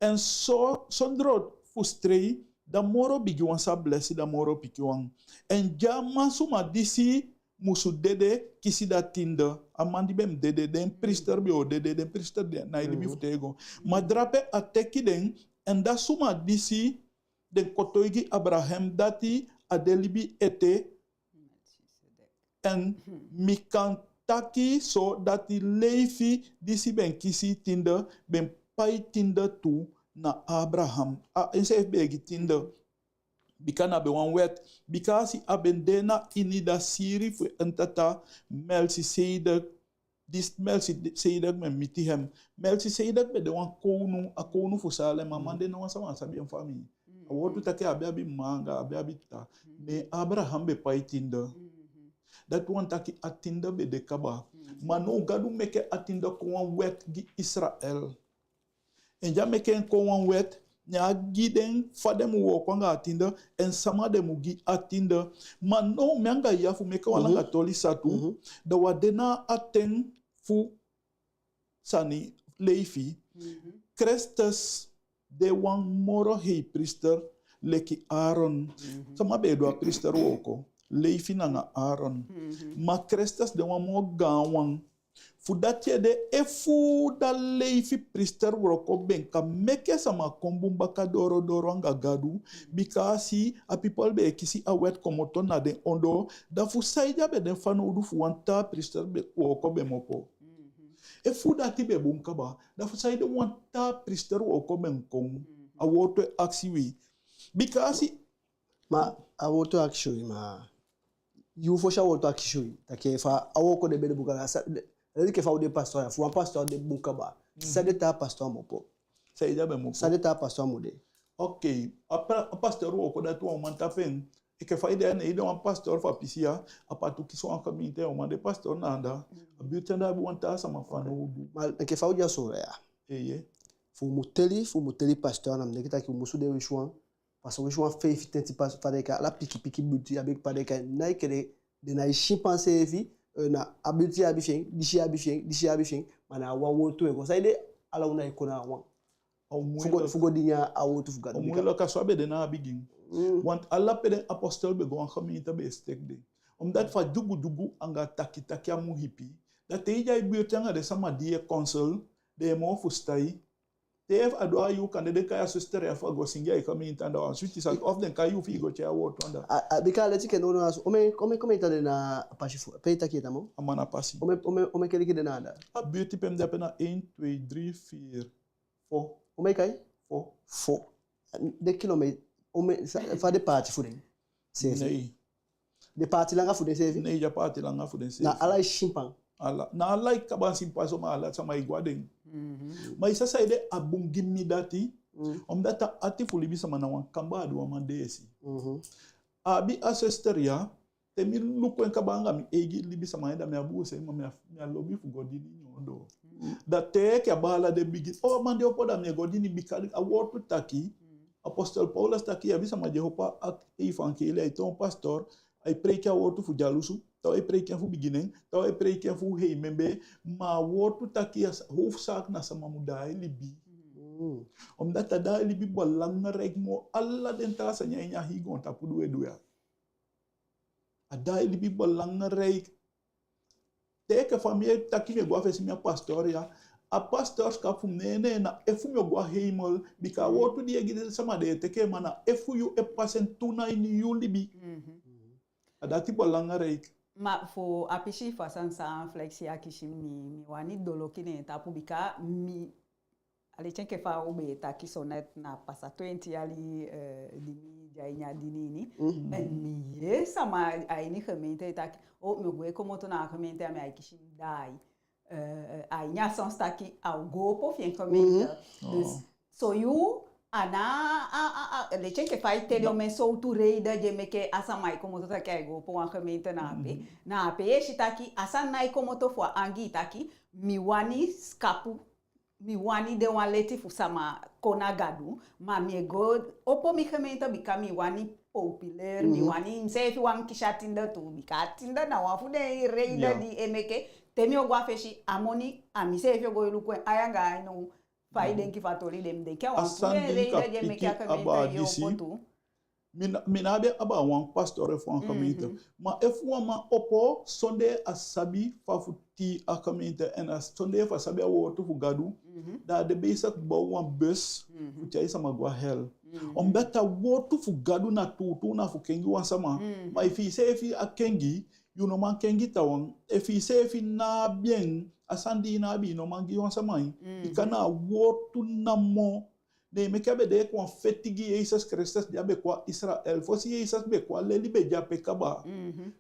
En so, sondro fu strei, da moro pikin wan sa blesi da moro pikin wan. En di a man suma disi musu dede kisi da tiende, a man di be mu dede, den priester be o dede, den priester de ná e libi fu tego. Ma drape a teki den, en da suma disi den kotoigi Abraham dati a de libi ete, en mi kan taki so dati Leifi disi be kisi tiende, be pai tiende tu na Abraham. A, enseefi be gi tiende. Bika na be wan wet. Bika a si a be de na ini da siri fu en tata Melkisedek. Disi Melkisedek be miti hem. Melkisedek be de wan kownu, a kownu fu Salem, a man de ná wan sama sabi en famii. A wowtu taki a be abi mma anga a be abi tata. Ne Abraham be pai tiende. Dati wani taki a tiende be de kaba. Ma now Gadu meke a tiende kon wan wet gi Israel. En di a meke en kon wan wet, ne a gi den fa den mu wooko anga a tiende, en sama den mu gi a tiende. Ma now mi anga yu a fu meke wan langa toli satu, da wi á de na a ten fu sani Leifi. Krestes de wan moro hei priester leki Aaron. Sama be e du a priester wooko, Leifi nanga Aaron. Ma Krestes de wan moo gaan wan. Fu dati ede, efu da Leifi priester wooko be kan meke sama kon bun baka doro doro anga Gadu, bika a si a pipel be e kisi a wet komoto na den ondoo, da fu saide a be de fanowdu fu wan taa priester be, wooko be mu opo? Efu dati be bun kaba, da fu saide wan taa priester wooko be mu kon? A wowtu e akisi wi. Bika a si... Ma a wowtu e akisi wi, ma yu fosi a wowtu e akisi wi. Taki fa a wooko de be de bun kaba, sa... leti enke fa u de pastor ya, efu wan pastor de bun kaba, san den taa pastor mu opo? Saide a be mu opo? San den taa pastor mu de? Oké, a pa... a pastor wooko dati wan man tapu en. Enke fa i de ya, ne i de wan pastor fu a pisi ya, a patu kisi wan gemeente, yu man de pastor na anda. A buurt anda abi wan taa sama fanowdu. Ma enke fa u de a sowtu ya. Eeye. Fu u mu teli, fu u mu teli pastor, na mi denki taki u musu de wisi wan, pastor, wisi wan feifi tenti pastor, fa den e kai, ala pikin pikin buurt ya be, fa den e kai, na enke den, den ná e si pan seefi, eh, na a buurt ya abi fi en, disi ya abi fi en, disi ya abi fi en, ma na a wan wowtu e go. Saide ala u ná e kon na a wan? Fu go, fu go dini a wowtu fu Gadu. Omuilijk, a so a be de na a bigin. Want ala pe den apostel be go, wan gemeente be e stek de. Omdat fa dyugudyugu anga takitaki á mu ipi. Da te i de a i buurt anga den sama di e counsel, den e moo fusutan i. Te efu a doo a yuu, kande den kai a zuster ya fu a go singi a i gemeente anda wan switi sani, of den kai yu fi i go tyai a wowtu anda. A, a, bika a leti enke nownow a so, omen, omen gemeente de na a pasi fu, pe i taki ete moo? A man a pasi. Omen, omen, omen keliki de na anda? A buurt pe mi de ape na één, twee, drie, vier. Fo. Omen i kai? Fo. Fo. Den kilometer, omen, sa... fa den paati fu den seefi? Nei. Den paati langa fu den seefi? Nei, den á paati langa fu den seefi. Na ala e si pan? Ala. Na ala e kaba si pan so, ma ala sama e go a den. Ma i sa saide a bun gi mi dati? Omdat a ati fu libisama na wan kamba a du wan man deesi. A abi a zuster ya, te mi luku en kaba anga mi eigi libisama, da mi á buuse en, ma mi á, mi á lobi fu go dini en ondoo. Da te enke a baala de bigin, o, a man de opo, da mi e go dini, bika a wowtu taki, apostel Paulus taki, i abi sama di e opo a evangelie, ai toon pastor, ai preiki a wowtu fu dyalusu, taa wan e preiki en fu bigin en, taa wan e preiki en fu hei membee, ma a wowtu taki a sa... hoofdzaak na sama mu daai libi. Omdat a daai libi belangrijk moo ala den taa sani ya ini a hii goontapu di u e du ya. A daai libi belangrijk. Te enke fa mi e taki mi e go a fesi, mi a pastor ya. A pastorschap fu mi, ne... ne... na efu mi o go a hemel, bika a wowtu di i e gi den sama, den e teke en, ma na efu yu e pasi en tu na ini yu libi. A dati belangrijk. Ma fu a pisi fu a sani san Flexi akisi, mi, mi wani doloki neen tapu, bika mi a leti enke fa u be e taki so net, na pasa twenti yali, eh, di mi de a ini a dini ini. En mi yee sama a ini gemeente e taki, o, mi o gwe komoto na a gemeente ya, mi á e kisi mi daai. Eh, a ini a sens taki a o go opo fi en gemeente. Dus so yu, a ná a, a, a, leti enke fa i teli omen sowtu reden di e meke a sama e komoto taki ai go opo wan gemeente na ape. Na ape yu e si taki a sani ná e komoto fu a angii taki mi wani skapu, mi wani de wan leti fu sama kon na Gadu, ma mi e go opo mi gemeente bika mi wani populair, mi wani miseefi wani kisi a tiende tu, bika a tiende na wan fu den reden di e meke te mi o go a fesi, a moni, a miseefi o go e luku en ai anga ai now. Fa i denki fu a toli de? Mi denki a wan fu den reden di e meke a gemeente e opo tu. Mi ná, mi ná abi a baa wan pastor efu wan gemeente. Ma efu wan man opo, sondee a sabi fa fu tii a gemeente, en a sondee fu a sabi a wowtu fu Gadu, da a de bezig bow wan bus fu tyai sama go a hel. Omdat a wowtu fu Gadu na tuutuu, na fu kengi wan sama. Ma efi iseefi á kengi, yu no man kengi taawan. Efi iseefi ná abi en, a sani di i ná abi i no man gi wan sama en. Bika na a wowtu namo. Ne meke a be de enke wan feti gi Yesus Kristus di a be kon a Israel. Fosi Yesus be kon, a leli be de ape kaba.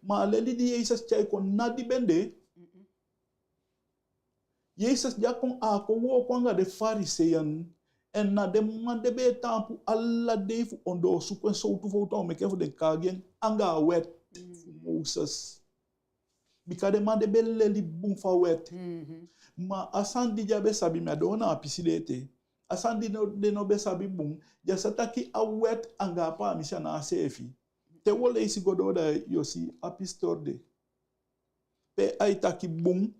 Ma a leli di Yesus tyai kon, ná di be de. Yesus di a kon, a á kon wooko anga den Fariseeyan. En na den man de be e taampu ala dei fu ondoosuku en sowtu fowtu a o meke fu den kaagi en anga a wet fu Moses. Bika den man de be leli bun fu a wet. Ma a sani di den á be sabi, mi á doo na a pisi de ete. A sani di no, den no be sabi bun, den á sa taki a wet anga a paamisi a ná a seefi. Te u o leisi go doo, da yu o si a pisi tori de. Pe ai taki bun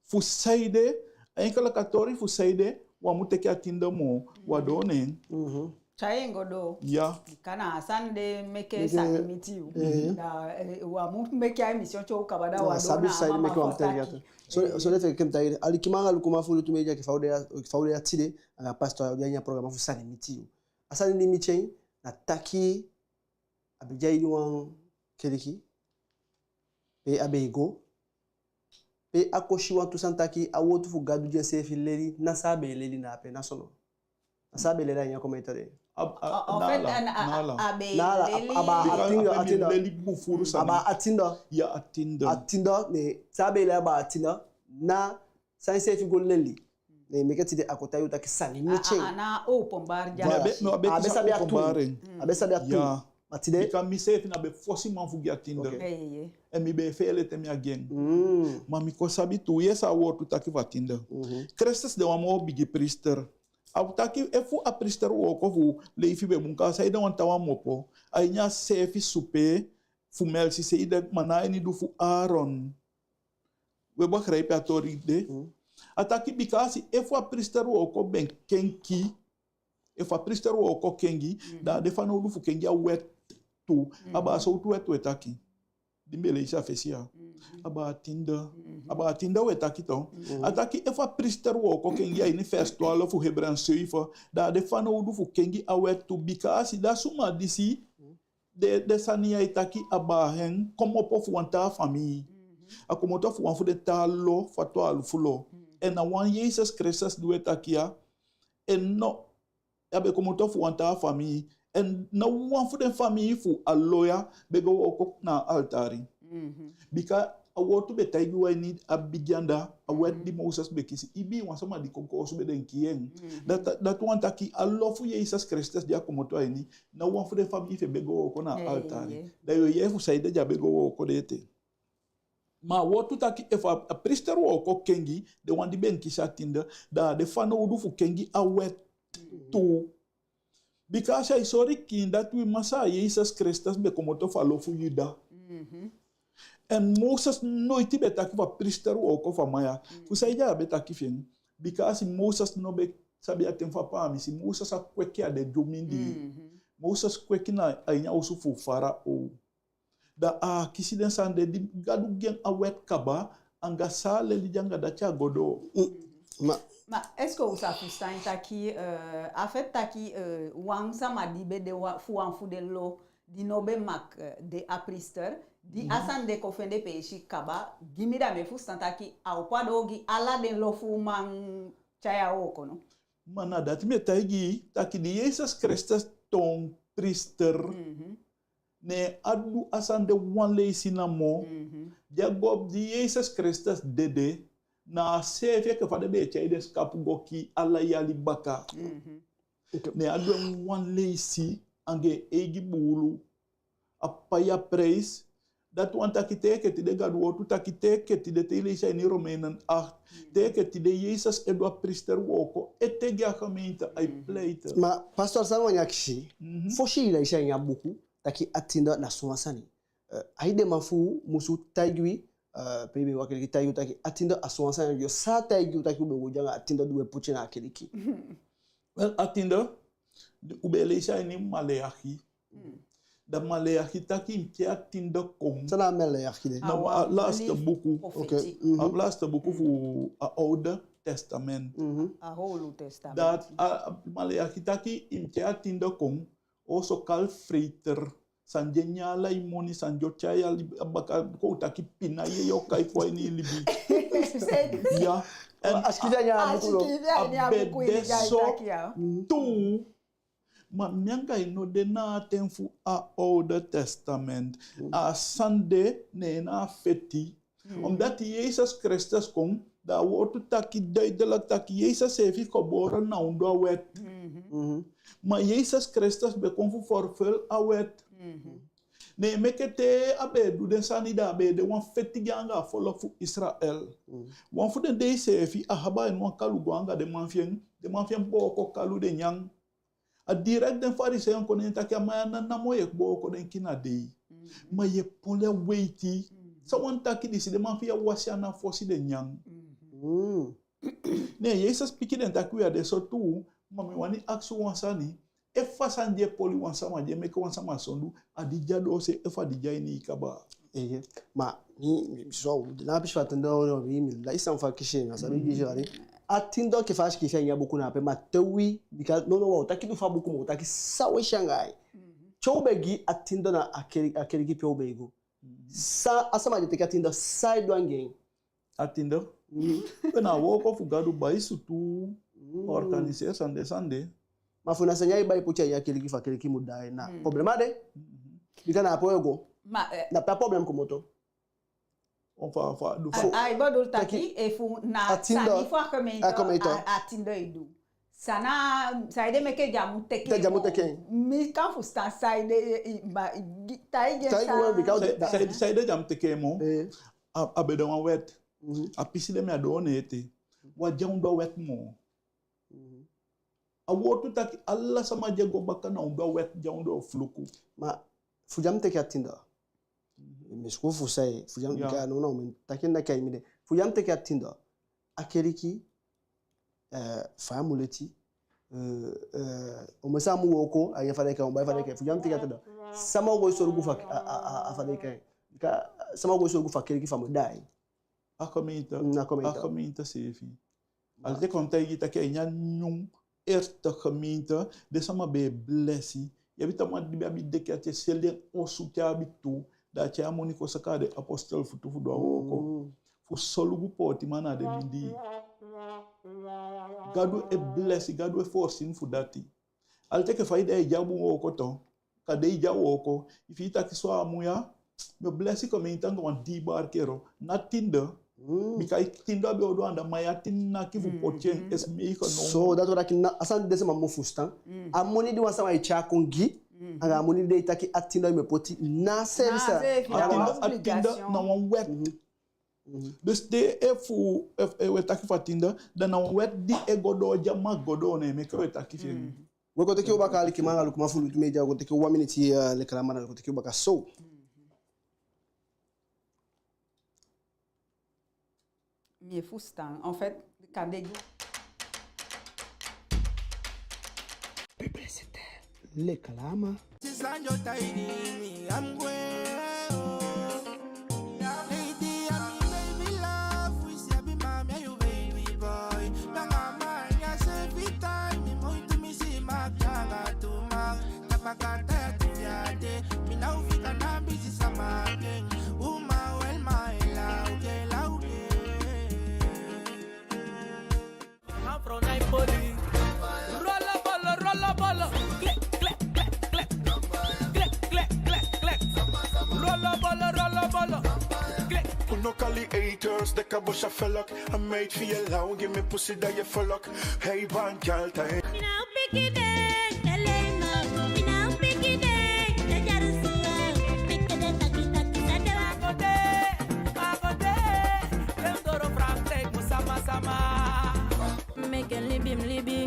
fu saide, a enke a tori fu saide u á mu teke a tiende moo, u á doo neen. Tyai en go doo. Ya. Bika na a sani de meke sani miti yu. Da, eh, u á mu meke a emission tyow kaba da u á doo na a mama fu a taki. So, so leti enke mi taki, alikiman anga lukuman fu Lutu Media, enke fa u de ya, fa u de ya tide, anga pastor, u de a ini a programa fu Sani miti yu. A sani di miti en, na taki a be de a ini wan keliki, pe a be e go, pe a kon si wantu sani taki a wowtu fu Gadu di enseefi leli, na san a be e leli na ape, na so no? Na san a be e leli a ini a commentaire de? A, a, en fait, na ala, a, na ala. A be e leli. Na ala, a, a be a, bika a tinda, a be a mi tinda. Leli bun furu sani. A be a tinda. Ya, a tinda. A tinda, ne san a be e leli a be a tinda, na san enseefi go leli. Ne meke tide a kon taigi u taki sani mu tyai. A, a, a na openbaar. Voilà. A be, no, a be sabi a tu. A be sabi a tu. Ya. Ma tide. Bika miseefi na be fosi man fu gi a tinda. Ok. Eeye. En mi be e feele te mi á gi en. Mm. Ma mi kon sabi tu, ye, san a wowtu taki fu a tinda. Mhm. Kristus de wan moo bigi priester. A o taki efu a priester wooko fu Lefi be bun, kaa saide wan taawan mu opo a ini a seefi supee fu Melkisedek, ma ná a ini du fu Aaron. We begrijp a tori de. Mm. A taki bika a si efu a priester wooko be kenki, efu a priester wooko kengi, mm, da a de fanowdu fu kengi a wet tu. Mm. A be a sowtu wet we taki. Di mi be leisi a fesi ya. Mm. A be a tinda. Mm. A be a tinda we taki tu. Mm. A taki efu a priester wooko kengi a ini vers twaalf fu Hebreeën zeven, da a de fanowdu fu kengi a wet tu. Bika a si da suma disi, mm, den, den sani ya e taki a be a hen komopo fu wan taa famii. Mhm. A komoto fu wan fu den taa lo fu a twalufu lo. Mhm. En na wan Yesus Kristus di we taki ya. En no, a be komoto fu wan taa famii. En ná wan fu den famii fu a lo ya be go wooko na a altari. Mhm. Bika a wowtu be taigi u a ini a bigin anda, a wet di Moses be kisi, ibii wan sama di kon koosube den kii en. Mhm. Dati, dati wani taki a lo fu Yesus Kristus di a komoto a ini, ná wan fu den famii fi en be go wooko na a altari. Da yu o yee fu saide den á be go wooko de ete. Ma a wowtu taki efu a, a priester wooko kengi den wan di be kisi a tinda, da a de fanowdu fu kengi a wet tu. Bika a si ai sori kiin dati wi Masaa Yesus Kristus be komoto fu a lo fu Yuda. Mhm. En Moses noiti be taki fu a priester wooko fu a man ya. Mhm. Fu saide a á be taki fi en? Bika a si Moses no be sabi a ten fu a paamisi. Moses á kweki a den dyomindi. Mhm. Moses kweki na a ini a osu fu Farao. Da a á kisi den sani de di Gadu gi en a wet kaba, anga san a leli den anga dati a go doo. Mm, ma... Ma est-ce que u sa fusutan taki, euh, a fait taki, euh, wan sama di be de wan fu, wan fu den lo di no be mag, euh, de a priester, di a sani de kon fende peesi kaba, gi mi da mi e fusutan taki a opo a doo gi ala den lo fu u man tyai a wooko, no? Ma na dati mi e taigi i, taki di Yesus Kristus toon priester, mhm, ne a du a sani de wan leisi namo. Mhm. Di a go, di Yesus Kristus dede, na a seefi enke fa den be e tyai den sikapu go kii ala yali baka. Mhm. Ne a du en wan leisi anga en eigi buulu. A pai a prijs. Dati wani taki te enke tide, Gadu wowtu taki te enke tide, te i leisi a ini Romeinen acht, te enke tide Yesus e du a priester wooko ete gi a gemeente, ai pleite. Ma pastor, san mi wani akisi, mhm, fosi i leisi a ini a buku taki a tinda na sowan sani. Eh, a edeman fu u musu taigi wi, eh, pe i be e waka, e taigi u taki a tinda a sowan sani, yu sa taigi u taki u be o go de anga a tinda di u e poti na a keliki. Wel, a tinda, u be e leisi a ini Maleachi. Hmm. Da Maleachi taki i mu tyai a tinda kon. San na Maleachi de? Na a laatste buku. Prophetie. Oké. Mhm. A laatste buku fu a Oude Testament. Mhm. A Oude Testament. Da a, a Maleachi taki i mu tyai a tinda kon, o sokal vreter. San di e nyan ala i moni, san di o tyai a libi a baka, kon u taki pina, i e kai kon a ini i libi. Ya. En a sikiifi a ini a buku, a be de so tu. Ma mi anga i no de na a ten fu a Oude Testament. Mm. A sani de, ne en na a feti. Mm. Omdat Yesus Kristus kon, da a wowtu taki duidelijk taki Yesus seefi geboren na ondoo a wet. Mhm. Mhm. Ma Yesus Kristus be kon fu vervul a wet. Mhm. Ne meke te a be e du den sani, da a be de wan feti gi en anga a folku fu Israel. Mm. Wan fu den dei seefi Ahab a ini wan kalu go anga den man fi en, den man fi en booko kalu, den nyan. A direct den Fariseewan kon neen taki a man ya, na namo yu e booko den kina dei. Mhm. Ma yu e poli a weiti. Mhm. San wani taki disi, den man fi yu e wasi ana fosi den nyan. Mhm. Mm. Ne Yesus piki den taki wi á de so tuu, ma mi wani akisi u wan sani. Efu a sani di e poli wan sama, di e meke wan sama sondu, a di de a doose, efu a di de a ini i kaba. Eeye. Ma mi, mi so, na a pisi fu a tinda, no, mi, mi lai san fu akisi en, a sabi gi sani. A tinda enke fa a sikiifi a ini a buku na ape, ma te wi, bika, no, no, wi o taki du fu a buku, ma wi o taki san wi e si anga ain. Mhm. Te u be gi a tinda na a keli, a keliki pe u be e go. Mhm. San a sama di e teke a tinda, san ai du anga en? A tiende. Mm. We na a wooko fu Gadu, bai sutuu, mm, organiser sani de, sani de. Ma fu na sani ya i bai poti a ini a keliki fu a keliki mu daai, na, mm, problema de. Mm-hmm. Bika na ape we go. Ma, eh, na pe a problema komoto. Enfin, enfin, du a, fo-, a, i bedoel taki, taki, efu na a tiende, sani fu a gemeente, a gemeente, a, a tiende e du. San na, saide meke den á mu teke en moo. Den á mu teke en. Mi kan fusutan saide, i, ma, i, taigi en. Taigi en san. Bika, sa-, da-, saide, saide den á mu teke en moo. Eh. A, a be de wan wet. Mhm. A pisi de mi á doo en ete. Wi á de a ondoo a wet moo. Mhm. A wowtu taki ala sama di e go baka na ondoo a wet, de a ondoo fluku. Ma fu den á mu teke a tiende. Mhm. Mi suku fu sai, fu den á mu, ya, bika no, no, mi taki en na kai mi de. Fu den á mu teke a tiende. A keliki, eh, fa a mu leti, eh, eh, omen sama mu wooko, a ini a fa den e kai, omen fa den e kai, fu den á mu teke a tiende. Sama o go e solugu fu a, a, a, a fa den e kai. Bika, sama o go e solugu fu a keliki fa a mu daai. A gemeente, mm, a gemeente. A gemeente seefi. Ala te kon taigi taki a ini a nyun eerste gemeente, den sama be e blesi. I abi taa man di be abi deki ati e seli en osu te a abi tu, da a tyai a moni kon saka a den apostel futu fu du a wooko. Mm. Fu solugu pootiman na den mindii. Gadu e blesi, Gadu e voorzien fu dati. Ala te enke fa i de e du a bun wooko tu, kande i de a wooko, i fii taki so a mun ya, mi o blesi gemeente anga wan dii barki euro, na tiende. Mm. Bika i tiende a be o du anda, ma ya tin naki fu poti en, mm, esi mi i kon no. So, dati wani taki na, a sani di den sama mu fusutan. Mm. A moni di wan sama e tyai kon gi, mm, anga a moni di i taki a tiende i mu e poti, na seefi sani. Na seefi, a tiende, a tiende na wan wet. Mhm. Mhm. Dus te efu, efu, eh, we taki fu a tiende, da na wan wet di e go doo, di a man go doo, ne meke we taki fi en. Mhm. We kon teke u baka, alikiman anga lukuman fu Lutu Media, we kon teke wan miniti, eh, lekalama, we kon teke u baka so. Mi e fusutan, en fait, kande gi. Publicité. Lekalama. Unu kali haters, de kabosha felok. A meid fi yu law, gi mi pussy da yu folok. Hey, ban gyal tai. Mi ná o piki den, tele no. Mi ná o piki den, te jarsuwa. Piki den taki taki sa de wa. Agode, agode, dem doro Frankrijk, mu sama sama. Meke libi mi libi.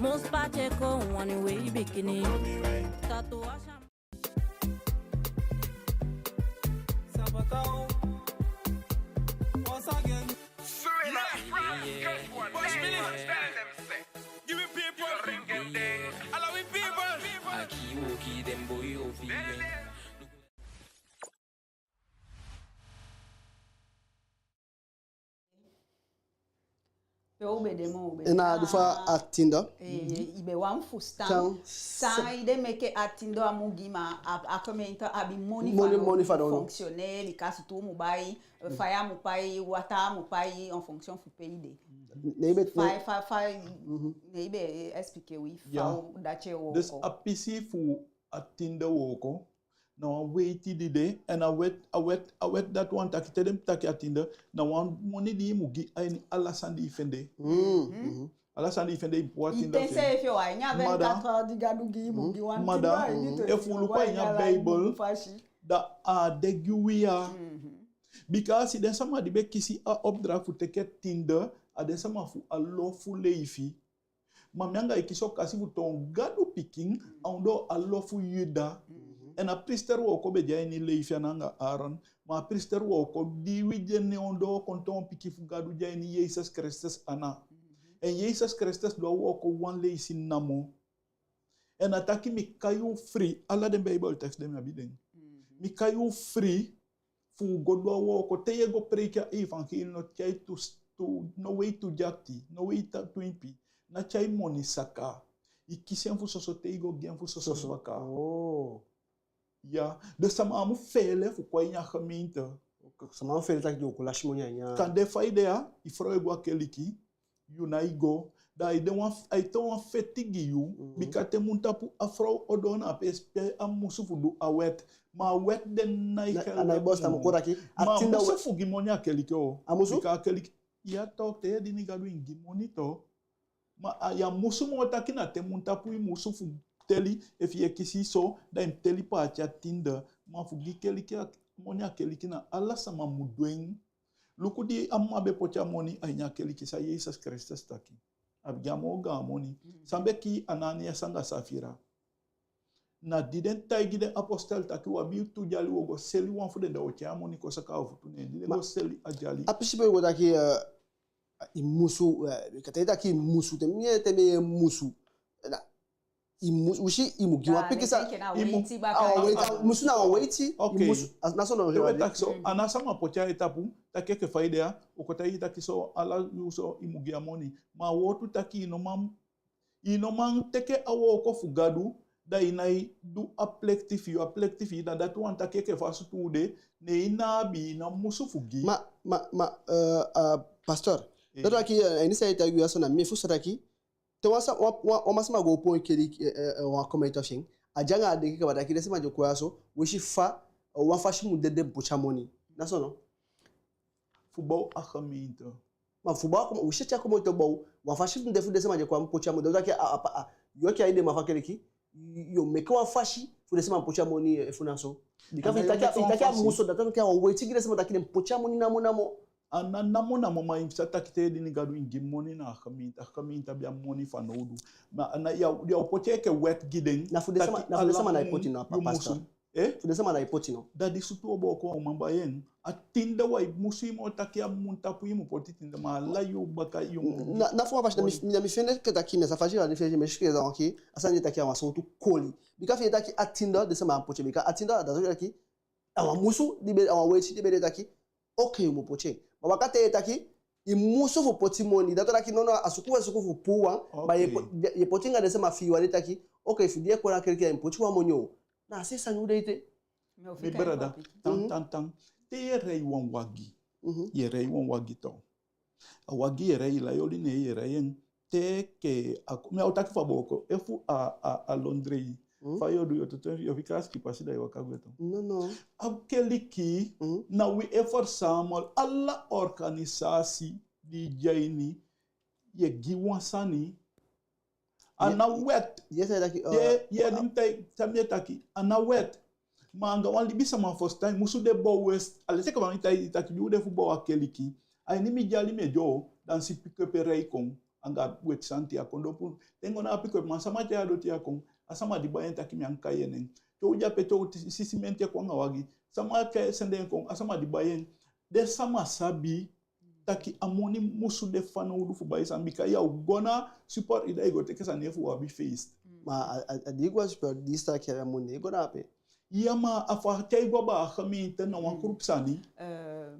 Mus pate kon wani wei bikini. Tatu Sabotao. Once again. Yeah, yeah. Bush Billy. Give me people. All of we people. Aki woki dem boy ofi. Pe u be de moo, u be de. En a du fu a tiende. Eh, i be wani fusutan. San, san ede meke a tiende á mu gi, ma a, a gemeente abi moni fu a, moni fu a fonctionner, bika sutuu mu bai, eh, faya mu pai, wataa mu pai, en fonction fu pe i de. Ne i be, fa, fa, fa, ne i be expliquer wi fa u dati e wooko. Dus a pisi fu a tiende wooko, na wan weiti di de, en a wet, a wet, a wet dati wani taki te den taki a tiende, na wan moni di i mu gi a ini ala sani di i fende. Mm. Mhm. Ala sani di i fende i mu puu a tiende. Ete seefi o, a ini a vingt-quatre heures di Gadu gi i mu gi wan tiende. Ma da, efu u luku a ini a Beibel, da a á de gi wi ya. Mhm. Bika a si den sama di be kisi a opdracht fu teke tiende, a den sama fu a lofu leifi. Ma mi anga i kisi okasi fu toon Gadu pikin, a ondoo a lofu Yuda. Mhm. En a priester wooko be de a ini leifi, a ná anga Aaron. Ma a priester wooko di wi de, ne ondoo kon toon pikin fu Gadu de a ini Jesus Kristus ana. Mhm. En Jesus Kristus du a wooko wan leisi namo. En a taki mi kai u fri, ala den Beibel tekst de mi abi den. Mhm. Mi kai u fri, fu go du a wooko, te yu e go preiki a evangelie, no tyai tu, tu, no wei tu dyakti, no wei tu impi, ná tyai moni saka. I kisi en fu soso te i go gi en fu soso baka. Oh. Ya, den sama á mu feele fu kon a ini a gemeente. Ok. Sama o feni taki den o kon lasi moni a ini a... Kande fa i de ya, i frow e go a keliki, yu nái go, da ai de wan, ai toon wan feti gi yu, bika te mun tapu a frow o doo na a peesi pe a musu fu du a wet, ma a wet de nái... Na, nái bosi, a mu kon taki, a tin da musu fu gi moni a keliki o. A musu? Bika a keliki, ya toch, te i e dini Gadu, i mu gi moni toch. Ma a, ya musu moo taki na te mun tapu i musu fu teli, efu i e kisi so, da i mu teli paati a tin da. Ma fu gi keliki a moni a keliki, na ala sama mu du en. Luku di a mma be poti a moni a ini a keliki, san Jesesi Kelesitesi taki. A be gi a moo gaan moni. San be kii Ananias anga Safira? Na di den taigi den apostel taki u abi tu dyali, u o go seli wan fu den, da u o tyai a moni kon saka a u futu. Ne di den go seli a dyali. A pisi pe u go taki, eh, i musu, eh, kande taki i musu, te mi e, te mi e musu. Na, i musu, u si, i mu gi wan pikin sani. I mu, a weiti, a musu na a weiti. Ok. I musu, a, na so na... Te u e taki so, a ná sama poti a i tapu, taki enke fa i de ya, u o kon taigi i taki so, ala yuu so i mu gi a moni. Ma a wowtu taki i no man, i no man teke a wooko fu Gadu, da i nái du a plekti fi yu. A plekti fi i, na dati wani taki enke fa a sutuu de, ne i ná abi, i ná musu fu gi. Ma, ma, ma, eh, eh, pastor, dati wani taki, eh, a ini san i taigi u ya so, na mi e fusutan taki, te wan sa, wan, wan, wan sama go opo wan keliki, eh, eh, eh, wan koma ete fi en, a de anga a denki kaba taki den sama di o kon ya so, u e si fa, eh, wan fasi mu de den poti a moni. Na so no? Fu bow a gemeente. Ma fu bow a koma, u si te a koma ete bow, wan fasi mu de fu den sama di e kon poti a moni. Da u taki a, a, a, yu enke a edeman fu a keliki, yu o meke wan fasi fu den sama poti a moni, eh, efu na so. Bika fi i taki a, i taki a musu, dati wani taki a weiti gi den sama taki den poti a moni namo namo. A ná namo namo, ma i mu sa taki te i e dini Gadu i mu gi moni na a gemeente, a gemeente abi a moni fanowdu. Ma a ná, ya, ya o poti enke wet gi den. Na fu den sama, na fu den sama na i poti no, a pastor. Eh? Fu den sama na i poti no. Da di sutuu o booko, a uman bai en. A tin da, wai musu i moo taki a mun tapu i mu poti tin da, ma ala yuu baka i mu... Na, na fu wan fasi, na mi, na mi fende ke taki, na sa fasi a di fende, mi si ke taki, a sani di i taki a wan sowtu koli. Bika fi i taki a tin da, den sama á poti, bika a tin da, da so taki, a wan musu di be, a wan weiti di be de taki, ok, i mu poti en. Ma baka te i taki, i musu fu poti moni, dati wani taki no, no, a suku, a suku fu puu wan, ma i e po-, i e poti anga den sama fi i wani taki, ok, fu di i e kon a keliki ya i mu poti wan moni o. Na a seefi sani u de ete. Mi brada, tan, tan, tan. Te i e rei wan wagi. I e rei wan wagi toch. A wagi i e rei, i lai oli, ne i e rei en. Te enke a ko-, mi á o taki fu a booko, efu a, a, a londrei. Fa yo du, yo tutu, yo fika a sikipasi da i waka gwe toch. No, no. A keliki, na wi e verzamel, ala organisasi di de a ini, i e gi wan sani. A ná wet. Ye, ye, di mi tai, san mi e taki, a ná wet. Ma anga wan libisama fusutan, i musu de bow west. A leti enke fa mi tai, taki di u de fu bow a keliki. A ini mi dyali mi e doo, da mi si pick-up e rei kon. Anga weti sani te a kon dopu. Te mi go na a pick-up, ma sama tyai a doti ya kon. A sama di bai en taki mi á kai en nen. Te u de ape te u si simenti e kon anga wagi. Sama kai sende en kon, a sama di bai en. Den sama sabi taki a moni musu de fanowdu fu bai sani, bika ya o go na support, i da i go teke sani efu u abi feest. Ma a, a, a di i go a support, di i sa tyai a moni, i go na ape. Ya, ma a fa te i go a baka mi te na wan kulupu sani. Eh,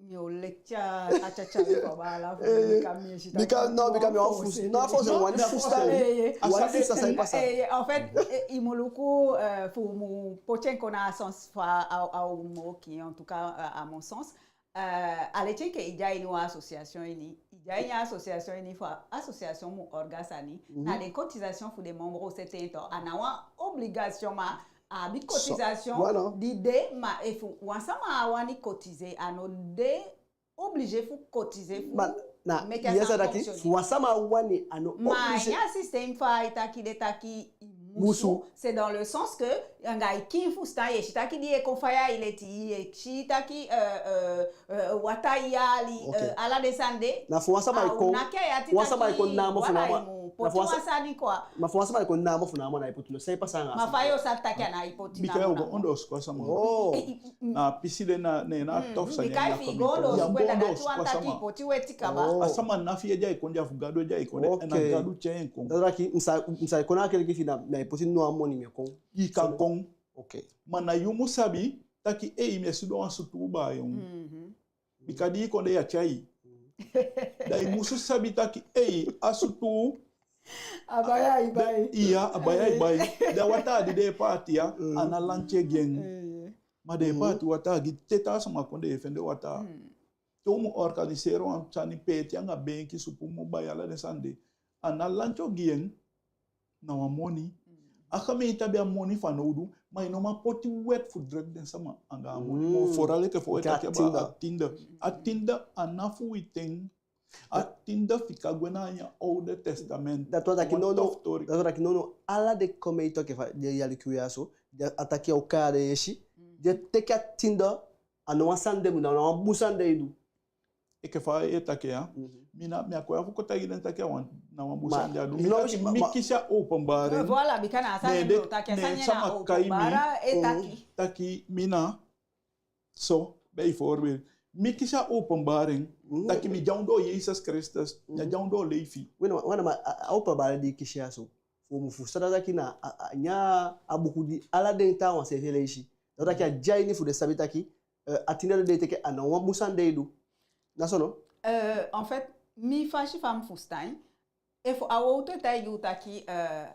mi o leti a tyatya fu a baala fu mi, bika mi e si taki... Bika, no, bika mi wani fusutan. No, fusutan, wani fusutan. Eh, eh. Wani fusutan san i pasa. Eh, eh, en fait, eh, i mu luku, eh, fu mu poti en kon na a sens fa a, a, a o mu wooko, en tout cas, eh, à mon sens. Eh, a leti enke i de a ini wan association ini, i de a ini a association ini, fu a association mu orga sani, na den cotisation fu den membres u seti en toch, a ná wan obligation, ma a abi cotisation di de, ma efu wan sama á wani cotiser, a ná de obligé fu cotiser fu meke a sani fonctionner. Fu wan sama á wani, a ná obligé. Ma a ini a système fa i taki de taki i musu, c'est dans le sens que anga i kiin fusutan, i e si taki di i e kon faya i leti, i e si taki, euh, euh, euh, wataa e yali, euh, ala den sani de. Na fu wan sama e kon, wan sama e kon namo fu namo. Na fu wan sa-, ma fu wan sama e kon namo fu namo, na i poti no, san e pasa anga a sama? Ma fa yo sa taki a na i poti namo? Bika yo go ondoosuku a sama. Oh. Na a pisi de na, ne na a tof sani. Bika efi i go ondoosuku, na dati wani taki i poti weti kaba. Oh. A sama ná fi i ede ai kon de, a fu Gadu ede ai kon de, na Gadu tyai en kon. Dati wani taki mi sa, mi sa kon na a keliki fi i, na i poti no a moni, mi e kon. I kan kon. Ok. Ma na yu mu sabi taki, ei, mi e sidon a sutuu baa, yon. Bika di i kon de, ya tyai. Da i musu sabi taki, ei, a sutuu a bai ai bai. Iya, a bai ai bai. Da wataa di den e paati ya, a ná lanti gi en. Ma den e paati wataa gi te taa sama kon den e fende wataa. Te u mu organiseri wan sani, peeti anga beenki, supu, mu bai, ala den sani de. A ná lanti o gi en, na wan moni. A gemeente abi a moni fanowdu, ma i no man poti wet fu druk den sama anga a moni. Moo vooral enke fa u e taki aba a tiende. A tiende a ná fu wi ten. A tiende fika gwe na a ini a Oude Testament. Dati wani taki nono, dati wani taki nono, ala den gemeente enke fa den e aliki u ya so, den, a taki a o kai a den yesi, den teke a tiende, a ná wan sani den mu, na wan bun sani den e du. Enke fa i e taki ya, mi ná, mi á kon ya fu kon taigi den taki a wan, na wan bun sani den e du. Mi taki, mi kisi a openbaring. Voilà, bika na a sani den o taki, a sani na openbaring e taki. Taki mi na So, bijvoorbeeld, mi kisi a openbaring, taki mi de a ondoo Yesus Kristus, mi á de a ondoo Levi. Wena, wena, ma a, a openbaring di i kisi ya so, fu u mu fusutan taki na a, a, nyan a buku di ala den taawan seefi e leisi. Dati wani taki a de a ini fu den sabi taki, eh, a tiende di den e teke a ná wan bun sani den e du. Na so no? Eh, en fait, mi fasi fa mi fusutan, efu a wowtu e taigi u taki, eh,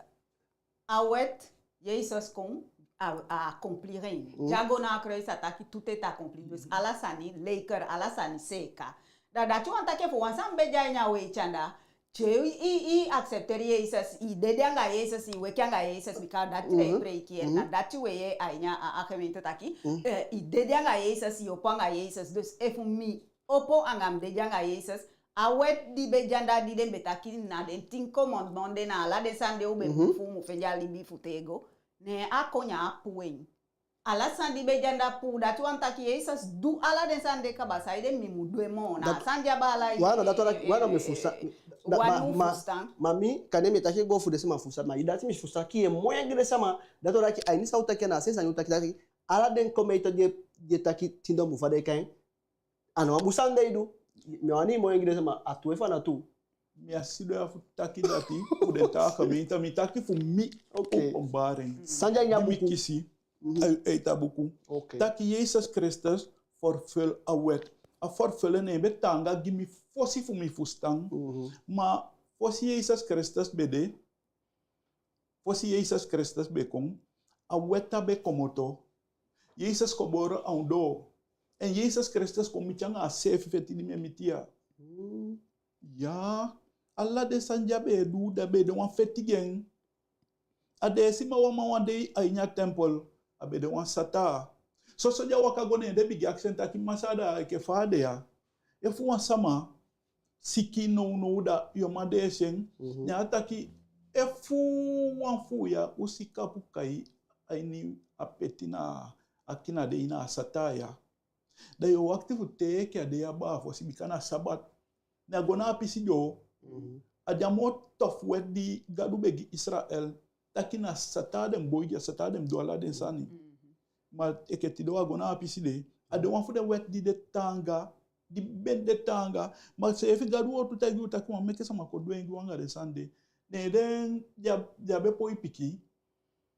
a wet, Yesus kon, a, a accomplir en. Di a go na a kruis a taki tout est accompli. Dus ala sani, leker, ala sani seeka. Da dati wani taki efu wan sani be de a ini a weiti anda, te i, i, i accepter Yesus, i dede anga Yesus, i weki anga Yesus, bika dati den e preiki, na dati we yee a ini a, a gemeente taki, eh, i dede anga Yesus, i opo anga Yesus. Dus efu mi opo anga mi dede anga Yesus, a wet di be de anda di den be taki na den tien commandement de, na ala den sani de u be mu fu u mu fende a libi fu tego, ne a kon nyan a puu en. Ala sani di be de anda puu, dati wani taki Yesus du ala den sani de kaba, saide mi mu du en moo? Na a sani di a baala e, wani, dati wani taki, wani mi fusutan. Ma mi, kande mi e taki go fu den sama fusutan, ma dati mi fusutan, ki e moi gi den sama, dati wani taki a ini san u taki na a seefi sani u taki taki, ala den gemeente di e, di e taki tiende mu fa den e kai en, a ná wan bun sani den e du. Mi á wani moi gi den sama, a tuu efu a ná tuu. Mi á sidon ya fu taki dati fu den taa gemeente, mi taki fu mi openbaring. San de a ini a buku. Mi kisi a, a buku. Taki Yesus Kristus vervul a wet. A vervul en, ne en be taanga gi mi fosi fu mi fusutan. Ma fosi Yesus Kristus be de, fosi Yesus Kristus be kon, a wet á be komoto. Yesus kon boo a ondoo. En Yesus Kristus kon miti anga a seefi feti di mi e miti ya. Ya, ala den sani di a be e du, da be de wan feti gi en. A deesi man wan man wan dei a ini a tempel, a be de wan sataa. Soso di a waka go, ne den bigin akisi en taki, Masaa, da enke fa a de ya, efu wan sama siki nownow, da yu á man deesi en? Ne a taki, efu wan fu u ya u sikapu kai a ini a peti na a kinadei, na a sataa ya, da yu o wakiti fu te enke a dei ya baa fosi, bika na Sabat. Ne a go na a pisi doo. A de a moo tofu wet di Gadu be gi Israel. Taki na sataa den boi, di a sataa den du ala den sani. Ma enke tide u á go na a pisi de. A de wan fu den wet di de taanga, di be de taanga. Ma seefi Gadu wowtu taigi u taki u á mu meke sama kon dwengi u anga den sani de. Ne den di a, di á be poi piki.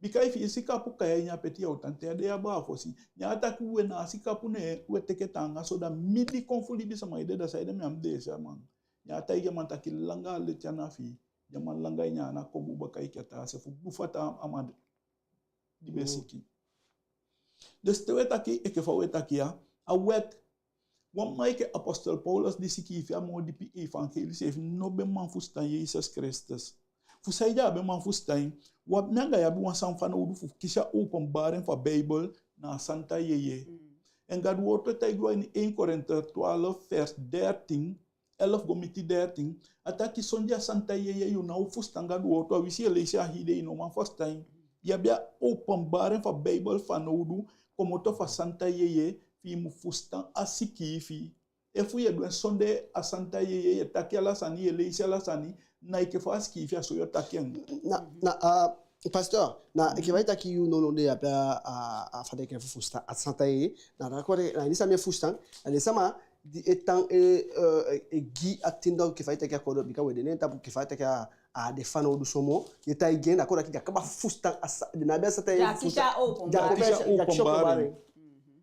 Bika efi i sikapu kai a ini a peti, ya o tan te a dei ya baa fosi. Ne a taki we na a sikapu ne we teke taanga so, da mi di kon fu libisama ede, da saide mi á mu deesi a man? Ne a taigi a man taki langa a leti ana fi i, di a man langa en, ne a ana kon bun baka enke a taa se fu du fata a man di be siki. Dus te we taki enke fa we taki ya, a wet, wan man enke apostel Paulus di sikiifi a moo dipi evangelie seefi no be man fusutan Yesus Kristus. Fu saide a á be man fusutan en? Wan, mi anga yu abi wan sani fanowdu fu kisi a openbaring fu a Beibel, na a santa yeye. En Gadu wowtu e taigi u a ini één Korinte twaalf vers dertien, elf go miti dertien, a taki sondee a santa yeye yu ná o fusutan Gadu wowtu. A wisi yu e leisi a hii dei, yu no man fusutan en. Yu abi a openbaring fu a Beibel fanowdu, komoto fu a santa yeye, fi i mu fusutan a sikiifi. Efu yu e du en sondee a santa yeye, yu e taki ala sani, yu e leisi ala sani, na enke fa a sikiifi a so yu o taki en. Na, na, ah, pastor, na enke fa i taki, yu nownow de yu ape a, a, a fa den e kai fu fusutan a santa yeye, na dati kon de, na ini san mi e fusutan, na den sama di e tan e, eh, e gi a tiende enke fa i taki a kodo, bika we de na en tapu, enke fa i taki a, a á de fanowdu so moo, yu e taigi en, na kon taki den á kaba fusutan a sa, den ná abi a santa yeye fu fusutan. Den á kisi a openbaring. Den á kisi a openbaring.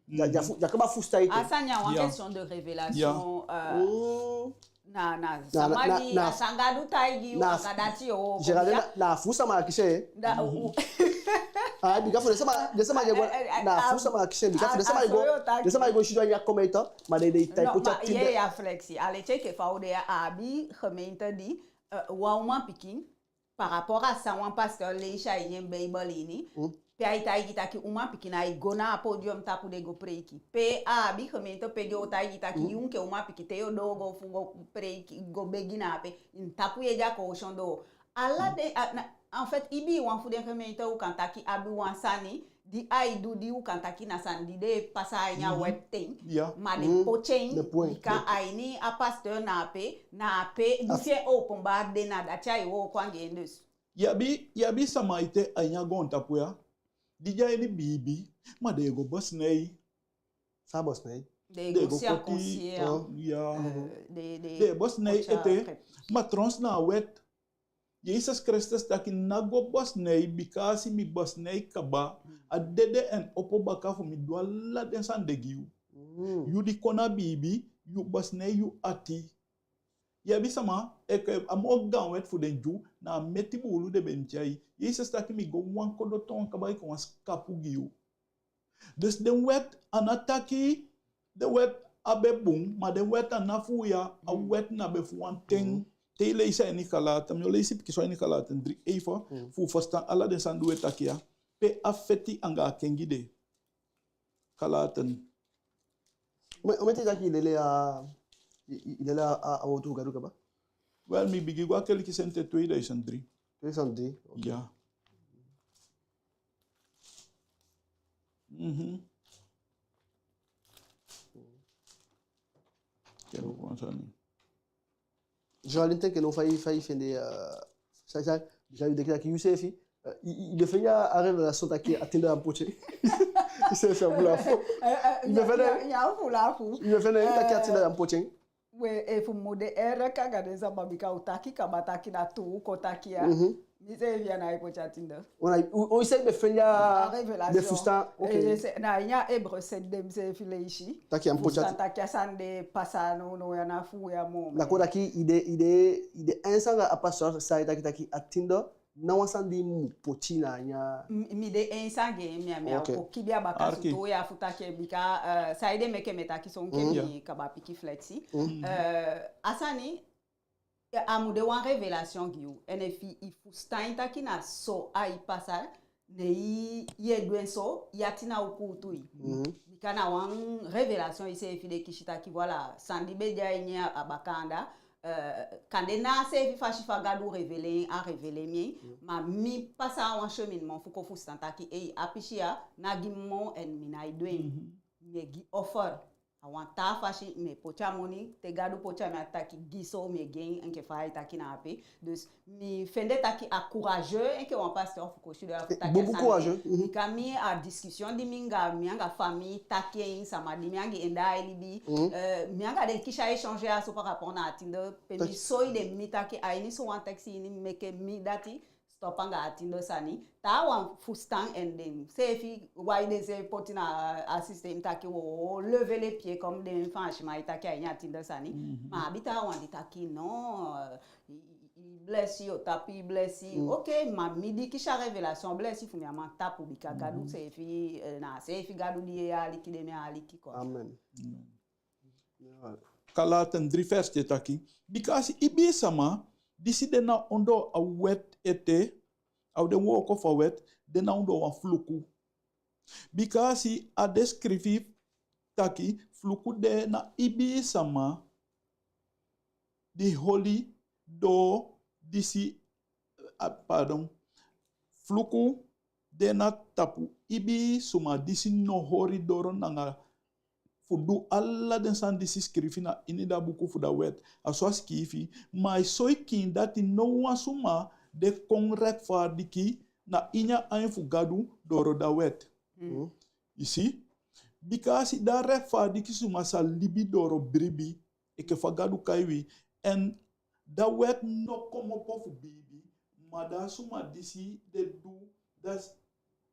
Den á, den á fu, den á kaba fusutan ete. A sani ya wan question de révélation, eh, na, na, na, sama di, na, na, a san Gadu taigi yu, na, anga dati yu o kon, na, na fu sama a kisi en. Da, u, u. Ah, bika fu den sama, den sama di e go, eh, eh, eh, na fu sama akisi en, bika fu den sama di e go, den sama di e go sidon a ini a commentaire, ma den, den e type poti a tinder. Ye, ya, Flexi, a leti enke fa u de ya, a abi gemeente di, eh, wan umanpikin, par rapport à san wan pasteur leisi a ini en Beibel ini, pe ai taigi taki umanpikin ná e go na a podium tapu de go preiki. Pe a abi gemeente pe den o taigi taki yu enke umanpikin te yo doo go fu go preiki, go begi na ape, i mu tapu i ede a caution doo. Ala den, a, na, en fait, ibii wan fu den gemeente u kan taki abi wan sani di ai du di u kan taki na sani di den e pasa a ini a wet ten. Ma den poti en, bika a ini a pasteur na ape, na ape, di fi en openbaar de, na dati ai wooko anga en dus. I abi, i abi sama ete a ini a goontapu ya, di de a ini biibi, ma den e go besnij. San a besnij? Den e go koti, ya. Den e besnij ete, ma trouwens na a wet. Jesus Kristus taki ná go besnij, bika a si mi besnij kaba, a dede en opo baka fu mi du ala den sani de gi yu. Yu di kon na biibi, yu besnij yu ati. I abi sama, enke a moo gaan wet fu den Dyu, na a meti buulu den be mu tyai. Jesus taki mi go wan kodo toon kaba enke wan skapu gi yu. Dus den wet, a ná taki den wet á be bun, ma den wet a ná fu u ya, a wet na be fu wan ten. Te i leisi a ini Galaten, mi o leisi pikinso a ini Galaten dii, even fu u fusutan ala den sani di u e taki ya. Pe a feti anga a kengi de. Galaten. Omen, omen ten taki i leli a, i, i, i leli a, a, a wowtu fu Gadu kaba? Wel, mi bigin go a keliki sensi tweeduizend drie. Tweeduizend drie, oké. Ya. Mhm. Ken wan sani. Joaline, te enke now fa i, fa i fende, eh, sa, sa, bika i denki taki yuseefi, eh, i, i, i be fende a révélation taki a tinder ya mu poti en. Yuseefi, a fu lafu. Eh, eh, i be fende, ya, ya, fu lafu. I be fende taki a tinder ya mu poti en. We, efu mu de eerlijk anga den sama, bika u taki kaba taki na tuu u kon taki ya. Mhm. Miseefi ya ná e poti a tinder. Wan, u, u, u seefi be fende a révélation. Be fusutan, oké. Eh, se, na ini a Hébreu sept de miseefi leisi. Taki a mu poti a tinder. Fusutan taki a sani de pasa nownow ya na fu u ya moo. Na kon taki i de, i de, i de eens anga a pasteur san ai taki taki a tinder ná wan sani di mu poti na ini a. Mi, mi de eens anga en, mi, mi, oké, o kon kibi a baka sutuu ya fu taki en bika, eh, saide meke mi e taki so, enke mi kaba piki Flexi. Mhm. Eh, a sani a mu de wan révélation gi yu. En efi i fusutan en taki na so ai pasa, ne i, i e du en so, i ati ná o kuutu i. Mhm. Bika na wan révélation iseefi de kisi taki, voilà, sani di be de a ini a, a baka anda, eh, kande na a seefi fasi fa Gadu révélé en, a révélé mi en, ma mi pasa a wan cheminement fu kon fusutan taki, ei, a pisi ya ná gi mi moo, en mi ná e du en. Mhm. Mi e gi offer. A wan taa fasi, mi e poti a moni, te Gadu poti a mi a taki gi so, mi e gi en enke fa ai taki na ape. Dus, mi fende taki a courageux enke wan pasteur fu kon sidon ya fu taki a sani. Beaucoup courageux. Mhm. Bika mi, a discussion di mi anga, mi anga famii taki en, sama di mi anga en de a e libi, eh, mi anga den kisi a échange ya so par rapport na a tinder, pe mi soi den, mi taki a ini so wan tekisi ini meke mi dati stop anga a tinder sani. Taawan fusutan en, den seefi wai denseefi poti na a système taki wo lever les pieds comme den Faansiman e taki a ini a tinder sani. Mhm. Ma a abi taawan di taki non, euh, i, i, i blesi, yo tapu i blesi. Mm. Oké, ma mi di kisi a révélation, blesi fu mi á man tapu, bika Gadu seefi, eh, na seefi Gadu di e aliki den mi e aliki quoi. Amen. Amen. Galaten dii vers e taki, bika a si ibii sama disi de na ondoo a wet ete, a den wooko fu a wet, de na ondoo wan fluku. Bika a si a de sikiifi taki, fluku de na ibii sama di holi doo disi, ah, pardon. Fluku de na tapu ibii suma disi no holi doo nanga fu du ala den sani disi sikiifi na ini da buku fu da wet. A so a sikiifi, ma a e soi kiin dati nowan suma de kon rechtvaardig na ini a ain fu Gadu doo da wet. Mm. I si? Bika a si da rechtvaardig suma sa libi doo bribi, enke fa Gadu kai wi. En da wet no komopo fu biibi, ma da suma disi de du, da s-,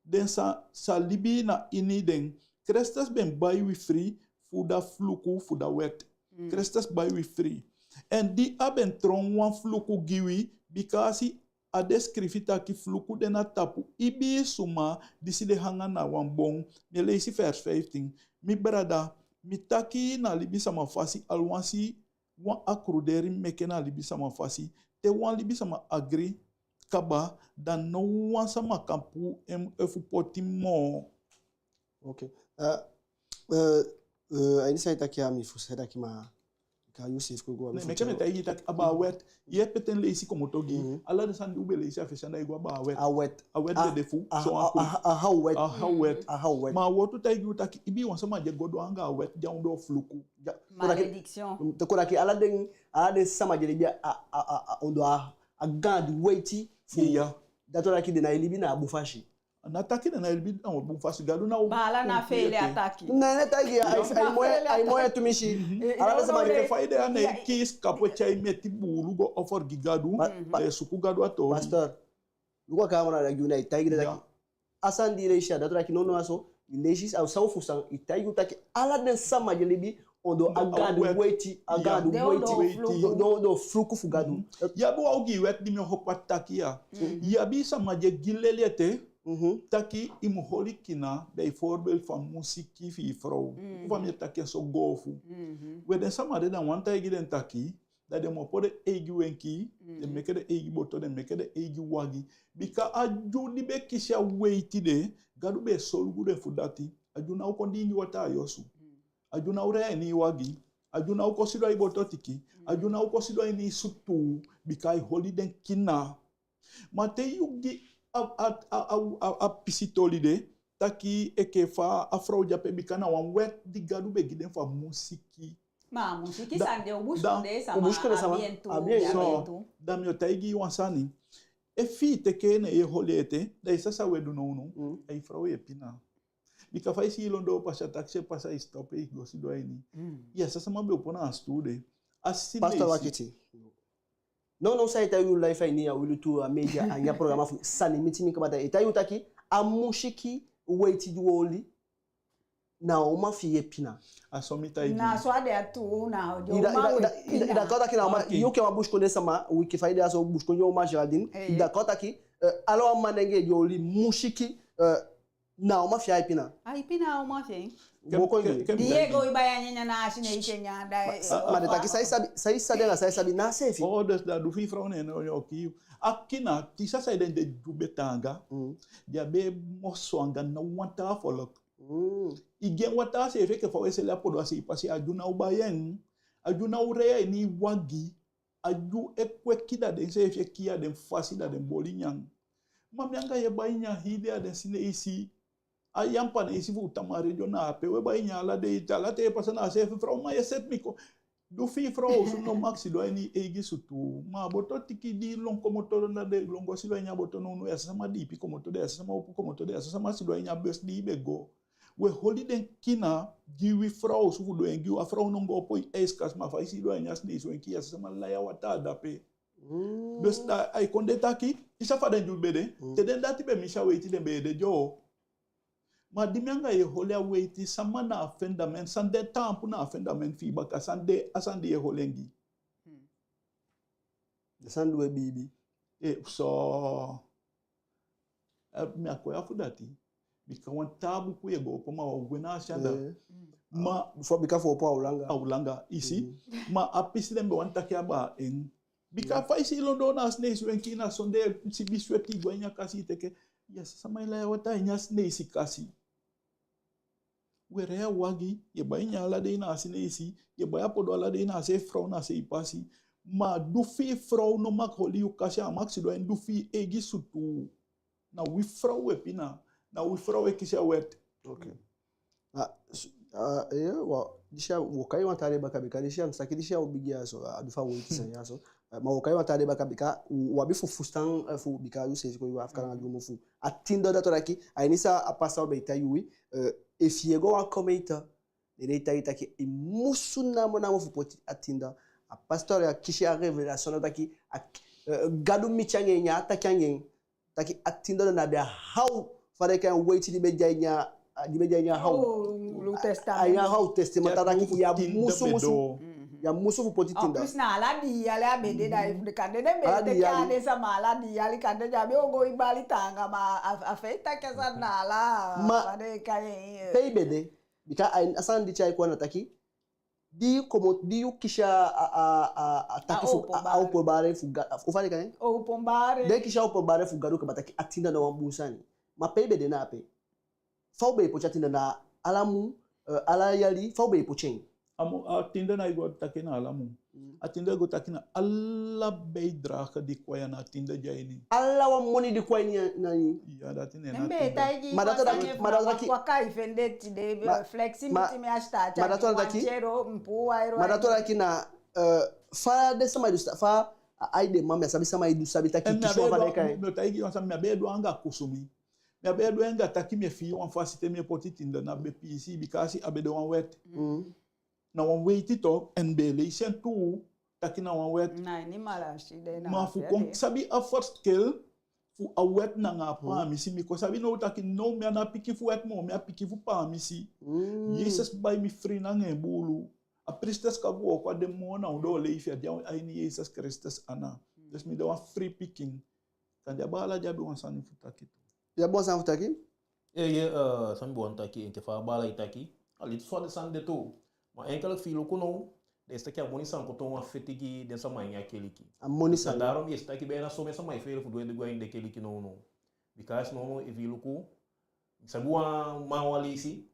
den sa, sa libi na ini den. Kristus ben bai wi fri fu da fluku fu da wet. Mm. Kristus bai wi fri. En di a ben tron wan fluku gi wi, bika a si a de sikiifi taki fluku de na tapu ibii suma disi de anga na wan bon. Mi e leisi vers vijftien. Mi brada, mi taki na libisama fasi, alwansi wan akruderi mi meke na libisama fasi. Te wan libisama agri kaba, da no wan sama kan puu en efu poti moo. Ok. Eh, eh, eh, a ini san i taki ya, mi fusutan taki, ma ka yu seefi kon go a mi... Ne, meke mi taigi i taki, a baa wet, i e peti en leisi komoto gi. Mhm. Ala den sani di u be leisi a fesi anda, i go a baa wet. A wet. A wet de de fu, a, so a, a, a, a hau wet. A hau wet. A hau wet. Ma a wowtu taigi u taki, ibii wan sama di e go doo anga a wet, di a ondoo fluku. Ya, malédiction. Te kon taki ala den, ala den sama di e libi a, a, a, a ondoo a, a gaandi weiti fu... Ya. Dati wani taki den ná e libi na a bun fasi. A ná taki den ná e libi na a bun fasi. Gadu ná o... Baala, na feele a taki. Na, na taki, ai, ai moi, ai moi tumisi. Mhm. Ala den sama di e... Fa i de a ne i kisi kapu e tyai meti buulu go offer gi Gadu. Pa-, pa-, den e suku Gadu a toli. Pastor, luku a kaamera, da gi u na i taigi den taki. Ya. A sani di i leisi ya, dati wani taki, no, no, a so, i leisi a san u fusutan, i taigi u taki ala den sama di e libi ondoo a gaandi weiti, a gaandi weiti, den ondoo fluku fu Gadu. Mhm. I abi wan ogii wet di mi o hopo a taki ya. Mhm. I abi sama di e gi leli ete, mhm, taki i mu holi kina, bijvoorbeeld fu a musiki fi i frow. Mhm. Fa mi e taki en so, goofu. Mhm. We, den sama de, da u wani taigi den taki, da den mu opo den eigi wenki, mhm, den meke den eigi boto, den meke den eigi wagi. Bika a Dyu di be kisi a weiti de, Gadu be e solugu den fu dati. A Dyu ná o kon diingi wataa a yu osu. Mhm. A Dyu ná o rei a ini i wagi. A Dyu ná o kon sidon a i bototiki. Mhm. A Dyu ná o kon sidon a ini i sutuu, bika ai holi den kina. Ma te yu gi a, a, a pisi toli de, taki enke fa a frow de ape, bika na wan wet di Gadu be gi den fu a musiki. Ma a musiki sani de, u busikondee sama abi en tu, abi en tu. So, da mi o taigi i wan sani. Efu i teke en, ne i e holi ete, da i sa san u e du nownow. Mm. A i frow i e pina. Bika fa i si i lon doo pasa, taxi e pasa, i stop, i go sidon a ini. Mm. Ya, san sama be opo na a sutuu de. A si... Pastor, wakiti. Nownow san e taigi u live a ini a WLT, a media, a ini a programa fu Sani miti mi kaba, da e taigi u taki a musiki weiti di u holi, na a uman fi i e pina. A so mi taigi i. Na so a de a tuu, na a uman fi i e pina. I d'accord taki na a uman, yu enke wan busikondee sama, wi enke fa i de a so, busikondee uman Geraldine, i d'accord taki, eh, ala wan manengee di e holi musiki, eh, na a uman fi en ai pina. Ai pina a uman fi en. Wooko en. Di i e go i bai a nyanyan na a Sineisi nyan da, eh. Ma den taki san i sabi, san i sabi anga san i sabi na a seefi. Oh, dus da du fi i frow, ne en o kii yu. A kina, te i sa san den de Dyu be taanga. Mm. Den á be e moso anga ná wan taa foluku. Mm. I gi en wataa seefi enke fa u e seli a podo a seei pasi, a Dyu ná o bai en. A Dyu ná o rei a ini i wagi. A Dyu e kweki, da denseefi e kii a den fasi, da den boli nyan. Ma mi anga yu e bai nyan hii dei a den Sineisi. A Yampanesi fu u tamaa, regional, ape u e bai nyan ala dei, te ala ten e pasa na a seefi frow. Ma yu e seti mi kon. Du fi i frow osu, no mag sidon a ini i eigi sutuu. Ma a bototiki di i lon komoto, na den lon go sidon a ini a boto nownow, ya, a sama diipi komoto de, ya, a sama opo komoto de, ya, a sama sidon a ini a bus di i be go. U e holi den kina gi wi frow osu fu du en gi u. A frow no go opo i eiskasi, ma fa i sidon a ini a Sineisi wenki, ya, a sama lai a wataa dape. Mm. Dus da ai kon de taki, i sa fa den Dyu be de, mm, te den dati be misi a weiti, den be e de dyoo. Ma di mi anga yu e holi a weiti, sama na a fundament, san den taampu na a fundament fi i baka, san de, a san di i e holi en gi. Hmm. Den sani di u e biibi. Eh, so, eh, mi á kon ya fu dati. Bika wan taa buku yu e go opo, ma u á o gwe na a se anda. Eh. Ma fu, bika fu opo a o langa. A o langa, i si. Mm. Ma a pisi den be wani taki abaa en. Bika fa i si i lon doo na a Sineisi wenki na sonde sibi sweti, i go a ini a kasi i teke. Ya, a sama e lai a wataa a ini a Sineisi kasi. U e rei a wagi, yu e bai nyan ala dei na a Sineisi, yu e bai a podo ala dei na a seefi frow na a seei pasi. Ma du fi i frow no mag holi yu kasi, a mag sidon a ini du fi i eigi sutuu. Na wi frow u e pina, na wi frow e kisi a wet. Ok. Ah, s-, ah, eh, wa, disi ya, wo kai wan taa dei baka bika disi ya, mi saki disi ya u bigin ya so, a du fu a weiti sani ya so. Eh, ma wo kai wan taa dei baka bika u, u abi fu fusutan, eh, fu, bika yu seefi kon yu Afrika nanga dyumu fu a tin doo, dati wani taki, a ini san a pastor be e taigi wi, eh, efi i e go wan komiti, den e taigi i taki i musu namo namo fu poti a tin doo. A pastor ya kisi a révélation, dati wani taki, a, eh, Gadu miti anga en, a taki anga en, taki a tin doo na be a hau, fa den e kai en, weiti di be de a ini a, di be de a ini a hau. Oh, Old Testament. A ini a Old Testament, taki i á musu musu. Mhm. Ya musu fu poti tin daula. En plus na ala dii yali a be de, da efu den kande den be teke a den sama ala dii yali, kande den á be o go e bali taanga, ma a, a feit taki a sani na ala fa den e kai en, eh. Pe i be de, bika a sani di tyai kon na taki, di yu komoto, di yu kisi a, a, a, a taki fu, a, a openbaar, a openbaarheid fu Ga-, fu fa den e kai en? Openbaarheid. Den kisi a openbaarheid fu Gadu kaba taki a tin daula na wan bun sani. Ma pe i be de na ape? Fa u be e poti a tin daula na ala mun, eh, ala yali, fa u be e poti en? A mu-, a tin daula na i go taki na ala mun. Mm. A tin daula e go taki na ala bijdrage di kon a ini a tin daula di a ini. Ala wan moni di kon a ini a, na ini. Ya, dati na en. En a be tin daula taigi, ma dati wan taki, sani ma dati fu taki, wan kwaka i fende tide, ma, eh, Flexi, ma, miti mi a sitaati, ma dati wan taki, wan euro, mi puu wan euro. Ma dati wan taki na, eh, fa den sama e du sa-, fa a, ai den man, mi á sabi sama e du sabi taki kisi wan fa den e kai en. Mi o taigi wan sani, mi á be e du anga kusumi. Mi á be e du en anga taki mi e fii wan fasi te mi e poti tin daula, na be piisii, bika a si a be de wan wet. Mm. Na wan weiti tu, en mi be e leisi en tu, taki na wan wet. Na ini Malaki de na. Ma fu kon sabi a verschil fu a wet nanga a paamisi, mi kon sabi now taki now mi á na pikin fu wet moo, mi a pikin fu paamisi. Mm. Jesesi bai mi fri nanga en buulu. A priesterschapp fu wooko a de moo na u doo leifi, a de a ini Jesesi Kristus ana. Mm. Dus mi de wan fri pikin. Kande a baala de abi wan sani fu taki tu. Yu abi wan sani fu taki? Eeye, eh, san mi be wani taki, enke fa a baala e taki, a leti so a den sani de tu. Ma enke fa i luku now, den e si taki a moni sani kon toon wan feti gi den sama a ini a keliki. A moni sani. Daarom i e si taki be na somen sama e feele fu du ede go a ini den keliki nownow. Bika nownow efu i luku, mi sabi wan man wan leisi,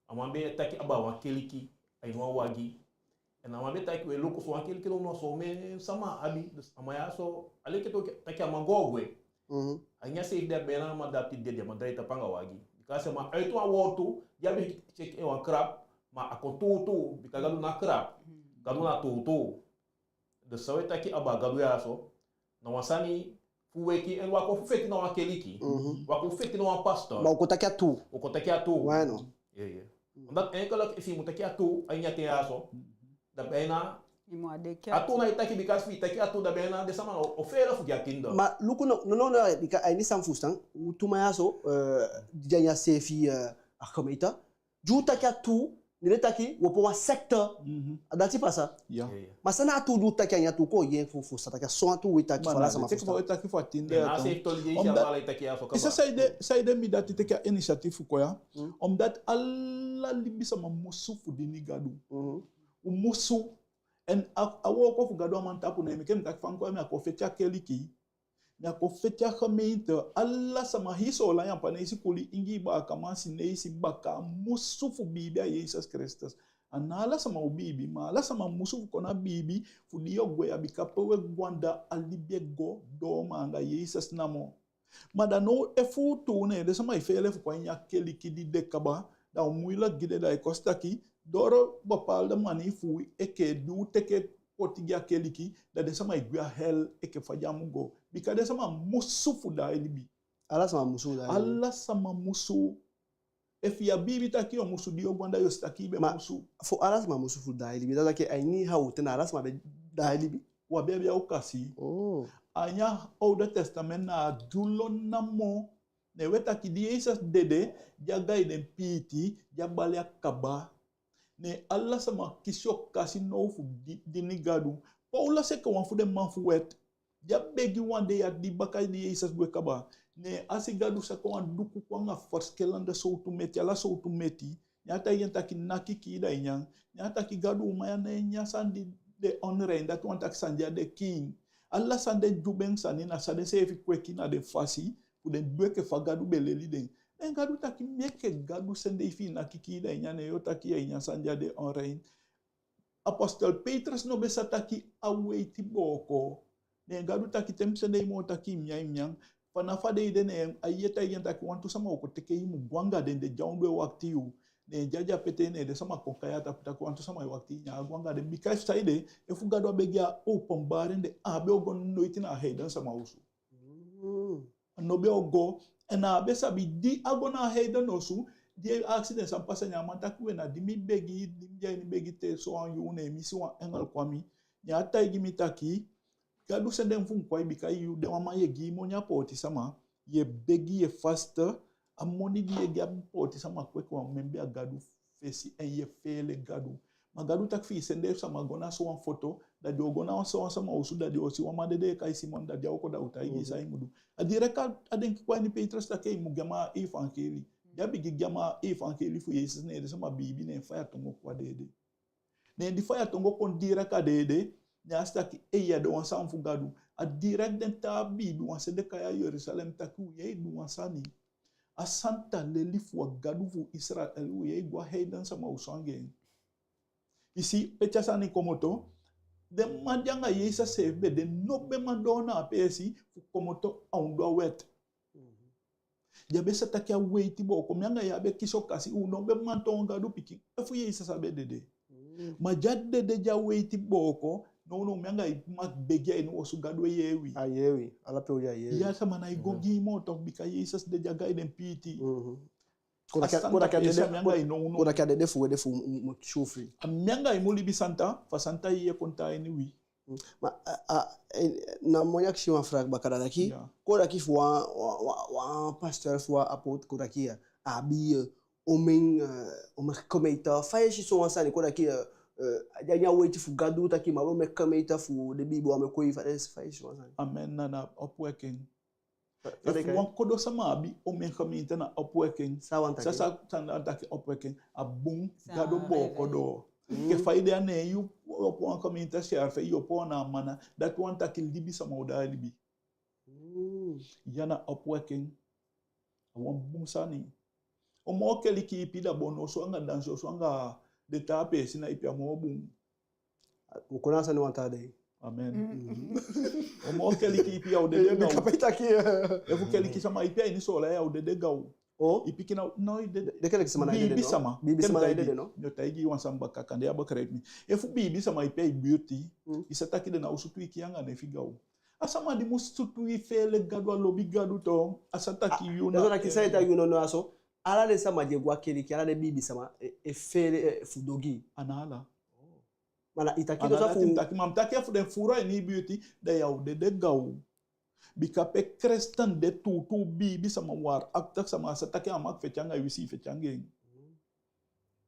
a man be taki abaa wan keliki a ini wan wagi. En a man be taki we luku so wan keliki nownow, somen sama abi. Dus a man ya so, a leki taki a man go gwe. Mhm. A ini a seefi de a be na a man dati dede, a man daai tapu anga wagi. Bika a man uiti wan wowtu di a be tyeki en wan krab, ma a kon tuutuu, bika Gadu ná krab. Mhm. Gadu na tuutuu. Dus san we taki abaa Gadu ya so, na wan sani fu weki, en u á kon fu feti na wan keliki. Mhm. U á kon fu feti na wan pastor. Ma u kon taki a tuu. U kon taki a tuu. Weno. Eeye. Omdat enke leki efi i mu taki a tuu a ini a ten ya so, da be na a tuu na i taki, bika efi i taki a tuu, da be na den sama o, o feele fu gi a tin daula. Ma luku no, no, no, no, bika a ini san fu san, u tu man ya so, eh, di a ini a seefi, eh, a gemeente, di u taki a tuu, ne den taki, u opo wan secte. Mhm. A dati pasa. Ya. Ya, ya. Ma san na a tuu di u taki a ini a tuu, kon yee fu, fu sa taki a so a tuu we taki fu ala sama fusutan. Teke fa we taki fu a tin daula ya. Omdat, i sa saide, saide mi dati teke a initiatief fu kon ya. Mhm. Omdat ala libisama musu fu dini Gadu. Mhm. U musu. En a, a wooko fu Gadu a man tapu, ne meke mi taki fa mi kon ya, mi á kon feti a keliki. Mi á kon feti a gemeente, ala sama, hii Soolan, Yampanesi, Kuli, Ingii, baakaman, Sinesi, bakaa, musu fu biibi a Jesesi Kristus. A ná ala sama o biibi, ma ala sama musu fu kon na biibi, fu di yu o gwe ya, bika pe we go anda a libi e go doo, ma anga Jesesi namo. Ma da now efu u tuu, ne den sama e feele fu kon a ini a keliki di de kaba, da u mu i laki gi den, da e kosi taki, doo bepaalde manii fu wi enke di u teke poti gi a keliki, da den sama e gwe a hel enke fa den á mu go. Bika den sama musu fu daai libi. Ala sama musu fu daai libi. Ala sama musu. Efi yu á biibi taki yu o musu, di yu o go anda yu o si taki i be musu. Ma fu ala sama musu fu daai libi, da taki a ini a u ten na ala sama be daai libi. U á be abi a okasi. Oh. A ini a Oude Testament na a Dyu lon namo. Ne we taki di Jesesi dede, di a gaiden piiti, di a bali a kaba. Ne ala sama kisi okasi now fu di-, dini Gadu. Paulus enke wan fu den man fu wet, di a begi wan dei, a di baka di Jesesi gwe kaba. Ne a si Gadu saka wan duku kon anga verschillende sowtu meti, ala sowtu meti. Ne a taigi en taki naki kii da i nyan. Ne a taki Gadu, u man ya ná e nyan sani di de onrein, dati wani taki sani di á de kiin. Ala sani de dyuben sani, na san denseefi kweki na den fasi, fu den du enke fa Gadu be leli den. Ne Gadu taki meke Gadu sende i fi i naki kii da i nyan, ne yu o taki ya e nyan sani di á de onrein. Apostel Petrus no be sa taki a weiti booko. Ne Gadu taki te mi sende i moo taki i mu nyan, i mu nyan. Fanafu a dei de ne a yee taigi en taki wantu sama o kon teke i, i mu go anga den, den de a ondoo e wakiti yu. Ne di a de ape te, ne den sama kon kai a tapu taki wantu sama e wakiti i, ne a go anga den. Bika efu saide, efu Gadu á be gi a openbaring de, a á be o go noiti na a heiden sama osu. Mm. A no be o go, en a á be sabi di a go na a heiden osu, di a akisi den san pasa, ne a man taki we, na di mi begi, di mi de a ini begi te sowan yuu, ne mi si wan engel kon a mi. Ne a taigi mi taki, Gadu sende mi fu mi kon a i, bika yu de wan man, yu e gi moni a pooti sama, yu e begi, yu e fasi, a moni di yu e gi a pooti sama kweki wan membee a Gadu fesi, en yu e feele Gadu. Ma Gadu taki fi i sende sama go na sowan foto, da den o go na wan sowan sama osu, da den o si wan man dede e kai Simon, da di a o kon, da a o taigi i san i mu du. A direct a, a denki kon a ini Petrus taki i mu gi a man a evangelie. Di a bigin gi a man a evangelie fu Yesus, ne den sama biibi, ne faya tongo kon a den ede. Ne di faya tongo kon direct a den ede, ne a si taki, ei, a de wan sani fu Gadu. A direct den taa biibi wan sende kai a Jerusalem taki, u yee i du wan sani. A santa leli fu a Gadu fu Israel, u yee i go a heiden sama osu anga en. I si pe a sani komoto, den man di anga Yesus seefi be de no be man doo na a peesi fu komoto a ondoo a wet. Den á be sa taki a weiti booko, mi anga yu á be kisi okasi, u no be man toon Gadu pikin efu Yesus á be dede. Ma di a dede, di a weiti booko, nownow mi anga yu mag begi a ini osu, Gadu e yee wi. A yee wi, ala pe u de a yee wi. Ya, sama ná e go gi i moo toch, bika Yesus dede a gai den piiti. Kon taki a, kon taki a dede, kon taki a dede fu u ede fu u mu, mu kisi u fii. A mi anga yu mu libi santa, fa santa yeye kon tan a ini wi. Ma, a, a, eh, na mi o akisi wan vraag baka, da taki, kon taki fu wan, wan, wan, wan pasteur fu wan apôtre, kon taki, eh, a abi, eh, omen, eh, omen gemeente, fa i e si sowan sani, kon taki, eh, eh, a de a ini a weiti fu Gadu taki man abi omen gemeente fu den biibi wan, omen koi, fa i e si, fa i e si sowan sani. Amen, na, na opwekking. Efu wan kodo sama abi omen gemeente, na opwekking. San a wani taki? San a wani taki opwekking? A bun, Gadu booko doo. Enke fa i de ya, ne yu opo wan gemeente, si a fei yu opo wan na a man na, dati wani taki libisama o de a libi. Ya na opwekking. A wan bun sani. Omen keliki ipi, da bon, osu anga dansi, osu anga den taa peesi na ipi, a moo bun. U kon na a sani wan taa dei. Amen. Omen keliki ipi, ya o dede gaw. Efu keliki sama ipi a ini Soolan, ya o dede gaw. I pikin na, no, i dede. Den keliki sama na e dede, no? Biibisama. Biibisama na e dede, no? Mi o taigi i wan sani baka, kande ya begrijp mi. Efu biibisama ipi a i buurt, i sa taki den ná o sutu i kii anga nefi gaw. A sama di mu sutu i feele Gadu, a lobi Gadu tu, a sa taki yu na. A sa taki san i taki yu no, no, a so. Ala den sama di e go a keliki, ala den biibisama, e, e feele, e, fu du ogii. A ná ala. Ma na i taki, a ná dati fu mi taki, ma mi taki efu den fuu a ini i buurt, da ya o dede gaw. Bika pe kresten de tuutuu, biibisama, waarachtig sama, a sa taki a mag feti anga i, wisi i feti anga en.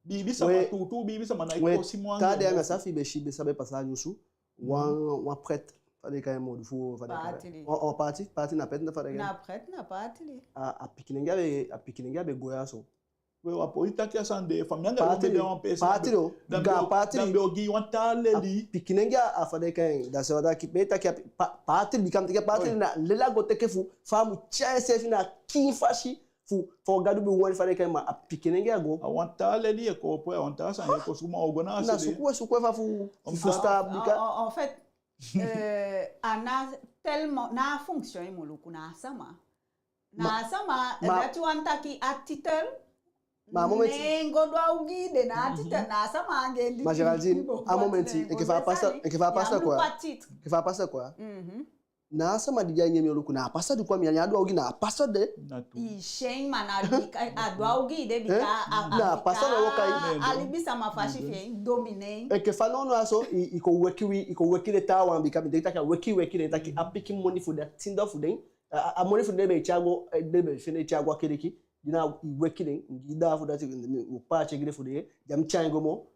Biibisama, tuutuu biibisama, ná e kosi moo anga en. Taa dei anga san fi i be si, be sa be pasa a nyunsu, wan, wan prêtre, fa den e kai en moo, fu, fa den e kai en? Paatili. O, o, paati, paati na prêtre, na fa den e kai en? Na prêtre, na paatili. A, a pikinenge a be, a pikinenge a be go ya so. We, wi á poi taki a sani de, fa mi anga yu be de a wan peesi. Paatili o, da mi be o, paatili. Da mi be o gi wan taa leli. A pikinenge a, fa den e kai en, da so a taki, be taki a pi-, pa-, paatili, bika mi taki a paatili na leli a go teke fu, fa a mu tyai enseefi na a kiin fasi fu, fa Gadu be wani, fa den e kai en, ma a pikinenge a go. A wan taa leli e kon opo, a wan taa sani e kon suku, ma u o go na a sani de. Na suku, suku fa fu, fu fusutan, bika. En, en, en fait, euh, a ná tellement, na a fonction i mu luku, na a sama. Na a sama, dati wani taki a titel. Ma a momenti. Ne en go du a ogii de na a titel, na a sama anga en di. Ma Géraldine, a momenti, enke fa a pasteur, enke fa a pasteur kon ya. Enke fa a pasteur kon ya. Na a sama di de a ini en, mi o luku, na a pasteur di kon ya, mi á du a ogii, na a pasteur de. Na tu. I si en, ma na di a du a ogii de, bika a, a, na a pasteur na wokai. A libisama fasi fi en dominer en. Enke fa nownow a so, i, i kon weki wi, i kon weki den taawan, bika mi denki taki a weki, weki den, taki a pikin moni fu den, a tin doo fu den. A, a, a moni fu den be e tyai go, eh, den be e fende e tyai go a keliki. Di na i weki den, i gi den fu dati, u paati gi den fu den, di a mu tyai go moo.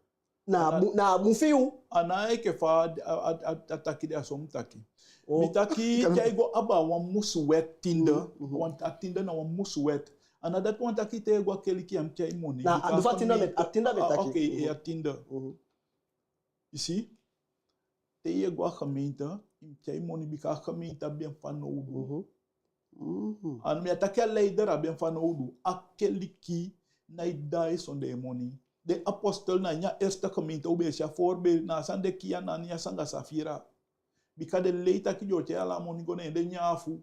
Na a bun, na a bun fi yu. A ná enke fa a, a, a, a taki de, a so mi taki. Mi taki te i go aba wan musu wet, tiende, wan, a tiende na wan musu wet. A ná dati wani taki te i go a keliki i á mu tyai moni. Na, bika a du fa a tiende be, a tiende be taki. Oké, a tiende. I si? Te i e go a gemeente, i mu tyai moni bika a gemeente abi en fanowdu. A ná mi e taki a leider abi en fanowdu, a keliki ná e daai sondee moni. Den apostel, na ini a eerste gemeente u be e si a voorbeeld, na a sani den kii Ananias anga Safira. Bika den lei taki den o tyai ala a moni go, ne den nyan afu.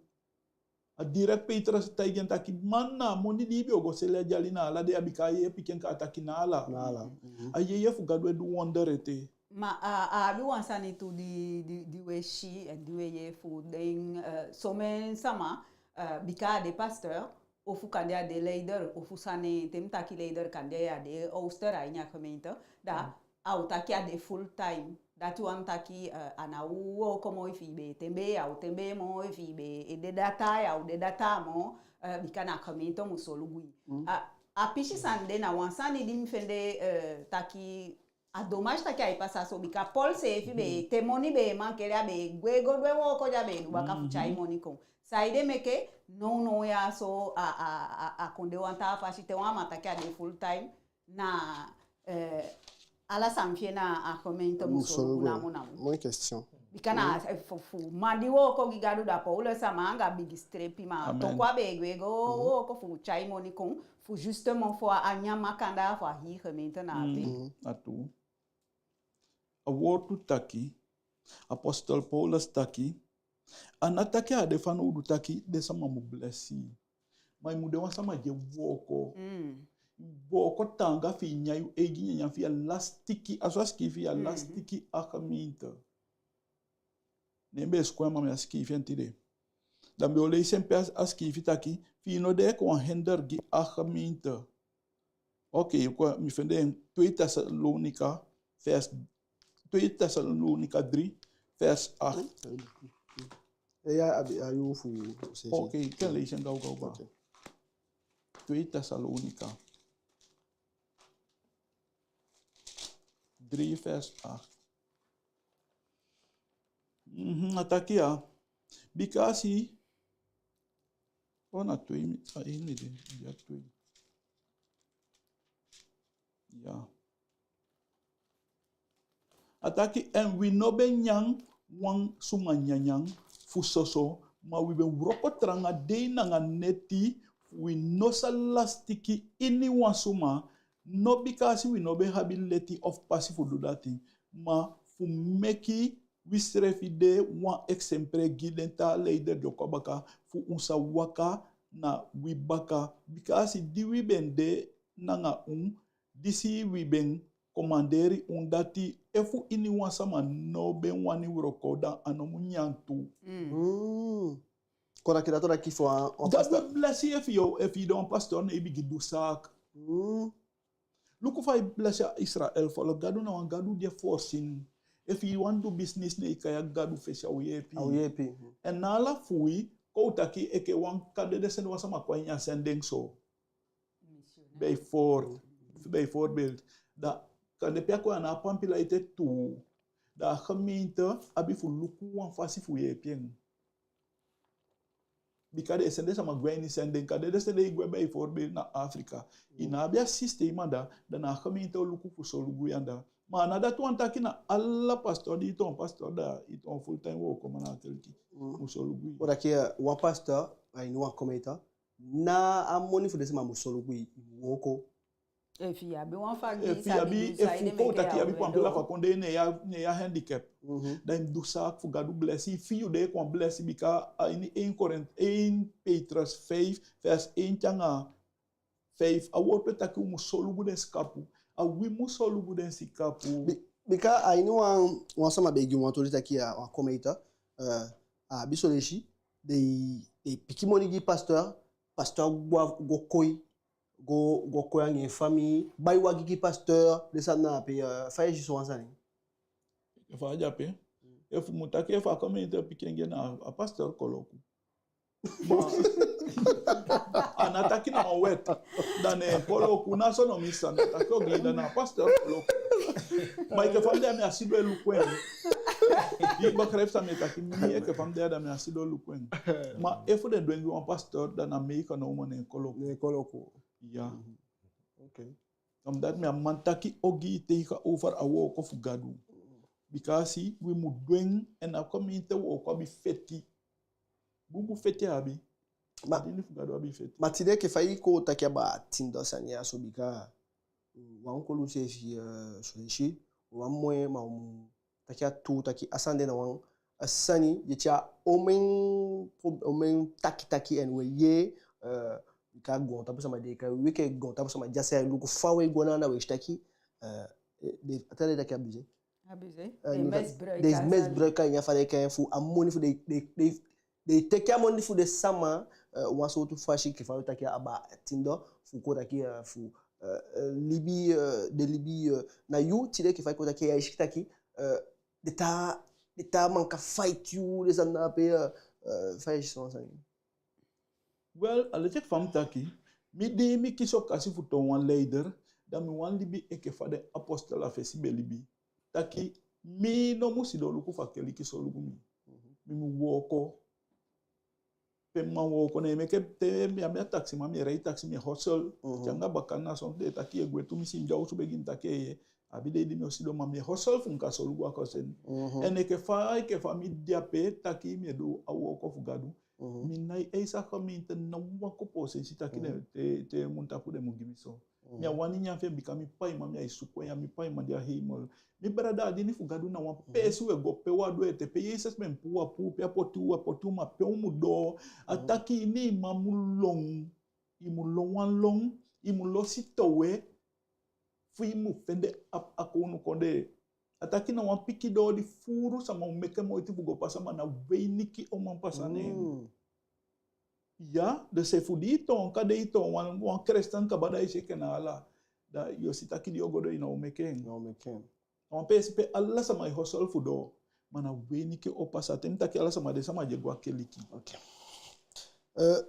A direct Petrus taigi en taki, man, na a moni di i be o go seli a dyali, na ala de, a bika a yeye pikin, a taki na ala. Na ala. A yeye fu Gadu e du wonder ete. Ma a, a abi wan sani tu di, di, di we si, eh, di we yee fu den, eh, somen sama, eh, bika a de pasteur, ofu kande a de leider, ofu sani, te mi taki leider, kande a de ooster a ini a gemeente, da a o taki a de full time. Dati wani taki, eh, a ná o wooko moo efi i be e tembee, ya o tembee moo, efi i be e dede a taa, ya o dede a taa moo, eh, bika na gemeente mu solugu i. A, a pisi sani de na wan sani di mi fende, eh, taki A dommage taki ai pasa so, bika Paul seefi be, te moni be e mankeli, a be e gwe go du en wooko di a be e du baka fu tyai moni kon. Saide meke nownow ya so a, a, a, a kon de wan taa fasi, te wan man taki a de full time, na, eh, ala san fi en na a gemeente mu solugu namo namo. Moi question. Bika na, eh, fu, fu man di wooko gi Gadu, da Paulus sama anga bigi strepi, ma toku a be e gwe go wooko fu tyai moni kon, fu justement fu a nyan makandaa fu a hii gemeente na ape. A tuu. A wowtu taki, apostel Paulus taki, a ná taki a de fanowdu taki den sama mu blesi i. Ma i mu de wan sama di e wooko. Wooko taanga fi i nyan yu eigi nyanyan fi i á lastiki, a so a sikiifi, i á lastiki a gemeente. Ne mi be e suku en, ma mi á sikiifi en tide. Da mi be o leisi en pe a sikiifi taki, fi i no de enke wan hinder gi a gemeente. Oké, mi fende en, twee Thessalonica, vers, twee Thessalonica drie, vers acht. Eh, ya, abi, a yuu fu, fu sesi. Oké, i kan leisi en gawgaw baa. Oké. Twee Thessalonica drie, vers acht. Mhm, a taki ya. Bika a si, o, na twee mi, a ini de, ya twee. Ya. A taki, en wi no be nyan wan suma nyanyan fu soso, ma wi be wroko tranga dei nanga neti, wi no sa lastiki iniwan suma, no bika a si wi no be abi leti of pasi fu du dati, ma fu meki wi srefi de wan eksempel gi den taa leider di o kon a baka, fu un sa waka na wi baka, bika a si di wi be de nanga un, disi wi be komanderi un dati, efu iniwan sama no be wani wroko, da a no mu nyan tu. Mm. Kon taki dati o taki fu a, a Gadu pastor. Blesi efu yu, efu yu de wan pastor, ne i bigin du saak. Mm. Luku fa i blesi a Israel folo, Gadu na wan Gadu di e voorzien. Efu i wani du business, ne i kai a Gadu fesi, a o yeepi. A o yeepi. En na ala fu wi, kon u taki enke wan kande den sende wan sama kon a ini a sending so. Bijvoorbeeld, bijvoorbeeld. Da kande pe a kon ya, na a pampila ete tu. Da a gemeente abi fu luku wan fasi fu yeepi en. Bika den e sende sama gwe a ini sending, kande den sende i gwe bijvoorbeeld na Afrika. I ná abi a systeem anda, da na a gemeente o luku fu solugu i anda. Ma a ná dati wani taki na ala pastor di i toon pastor, da i toon fulltime wookoman na a keliki mu solugu i. Kon taki, eh, wan pastor a ini wan gemeente, na a moni fu den sama mu solugu i, i mu wooko. Efu i abi wan faki, efu i abi, efu kon u taki i abi pampila fu a kondee, ne i a, ne i a handicap. Mhm. Da i mu du saak fu Gadu blesi, fi yu de kon blesi, bika a ini één Korint, één Petrus vijf, vers één te anga vijf, a wowtu e taki u mu solugu den sikapu. A wi mu solugu den sikapu. Bi-, bika a ini wan, wan sama be gi wan toli taki a wan gemeente, eh, a abi son leisi, den, den piki moni gi pastor, pastor go, go koi, go, go koi anga en famii, bai wagi gi pastor, den sani na ape, eh, fa i e si so wan sani? Efu a de ape, efu mu taki efu a gemeente pikin gi en, na a pastor koloku. Ma a ná taki na wan wet, da ne en koloku, na so no mi sa, na taki ogii, da na a pastor koloku. Ma enke fa mi de ya, mi á sidon e luku en. I begrijp san mi e taki, mi enke fa mi de ya, da mi á sidon e luku en. Ma efu den du en gi wan pastor, da na Meika namo ne en koloku. Ne en koloku. Ya. Mhm. Oké. Omdat mi á man taki ogii tegenover a wooko fu Gadu. Bika a si wi mu du en, en a gemeente wooko abi feti. Bunbun feti a abi. Ma, a dini fu Gadu abi feti. Ma tide enke fa i kon taki abaa a tindo sani ya so, bika wan kolu seefi, eh, so i si, wan moi, ma u mu taki a tuu, taki a sani de na wan, a sani di e tyai omen pro-, omen taki taki, en we yee, eh, bika goontapu sama de, ka wi enke goontapu sama di a sa e luku fa we go na, na we si taki, eh, den, a tan de taki abusé. Abusé. Eh, den misbruik, den misbruik a ini a fa den e kai en, fu a moni fu den, den, den, den e teke a moni fu den sama, eh, wan sowtu fasi enke fa we taki abaa a tindo, fu kon taki, eh, fu, eh, eh, libi, eh, den libi, eh, na yu tide enke fa i kon taki, ya i si taki, eh, den taa, den taa man kan fight yu, den sani na ape, eh, eh, fa i e si so wan sani. Wel, a leti enke fa mi taki, mi di mi kisi okasi fu toon wan leider, Da mi wani libi enke fa den apostel a fesi be libi. Taki, mi no mu sidon luku fa keliki solugu mi. Mi mu wooko. Pe mi man wooko, ne meke te mi abi a taxi, ma mi e rei taxi, mi e hustle. Te anga bakana sonten e taki e gwe tumisi, mi de a osu begi, mi taki eeye, abi dei di mi o sidon, ma mi e hustle fu mi kan solugu a kosten. En enke fa, enke fa mi de ape taki mi e du a wooko fu Gadu. Mi nái eisi a gemeente ná wan kopo sensi taki den te, te mun tapu den mu gi mi so. Mi á wani nyan fi en bika mi paiman, mi á e suku en, ya mi paiman de a hemel. Mi brada, a dini fu Gadu na wan peesi u e go, pe u á du ete, pe Jesesi be puu u, a puu u, pe a poti u, a poti u, ma pe u mu doo. A taki ini i mma mu lon, i mu lon wan lon, i mu losi towe, fu i mu fende a, a kownu kondee. A taki na wan pikin doo di fuulu sama o meke moiti fu go pasa, ma na weiniki o man pasa neen. Ya, dus efu di i toon, kande i toon wan, wan kresten kaba, da i si enke na ala, da yo si taki di yo go doo i ná o meke en. Ná o meke en. A wan peesi pe ala sama e hustle fu doo, ma na weiniki o pasa. Te mi taki ala sama, den sama di e go a keliki. Ok. Eh,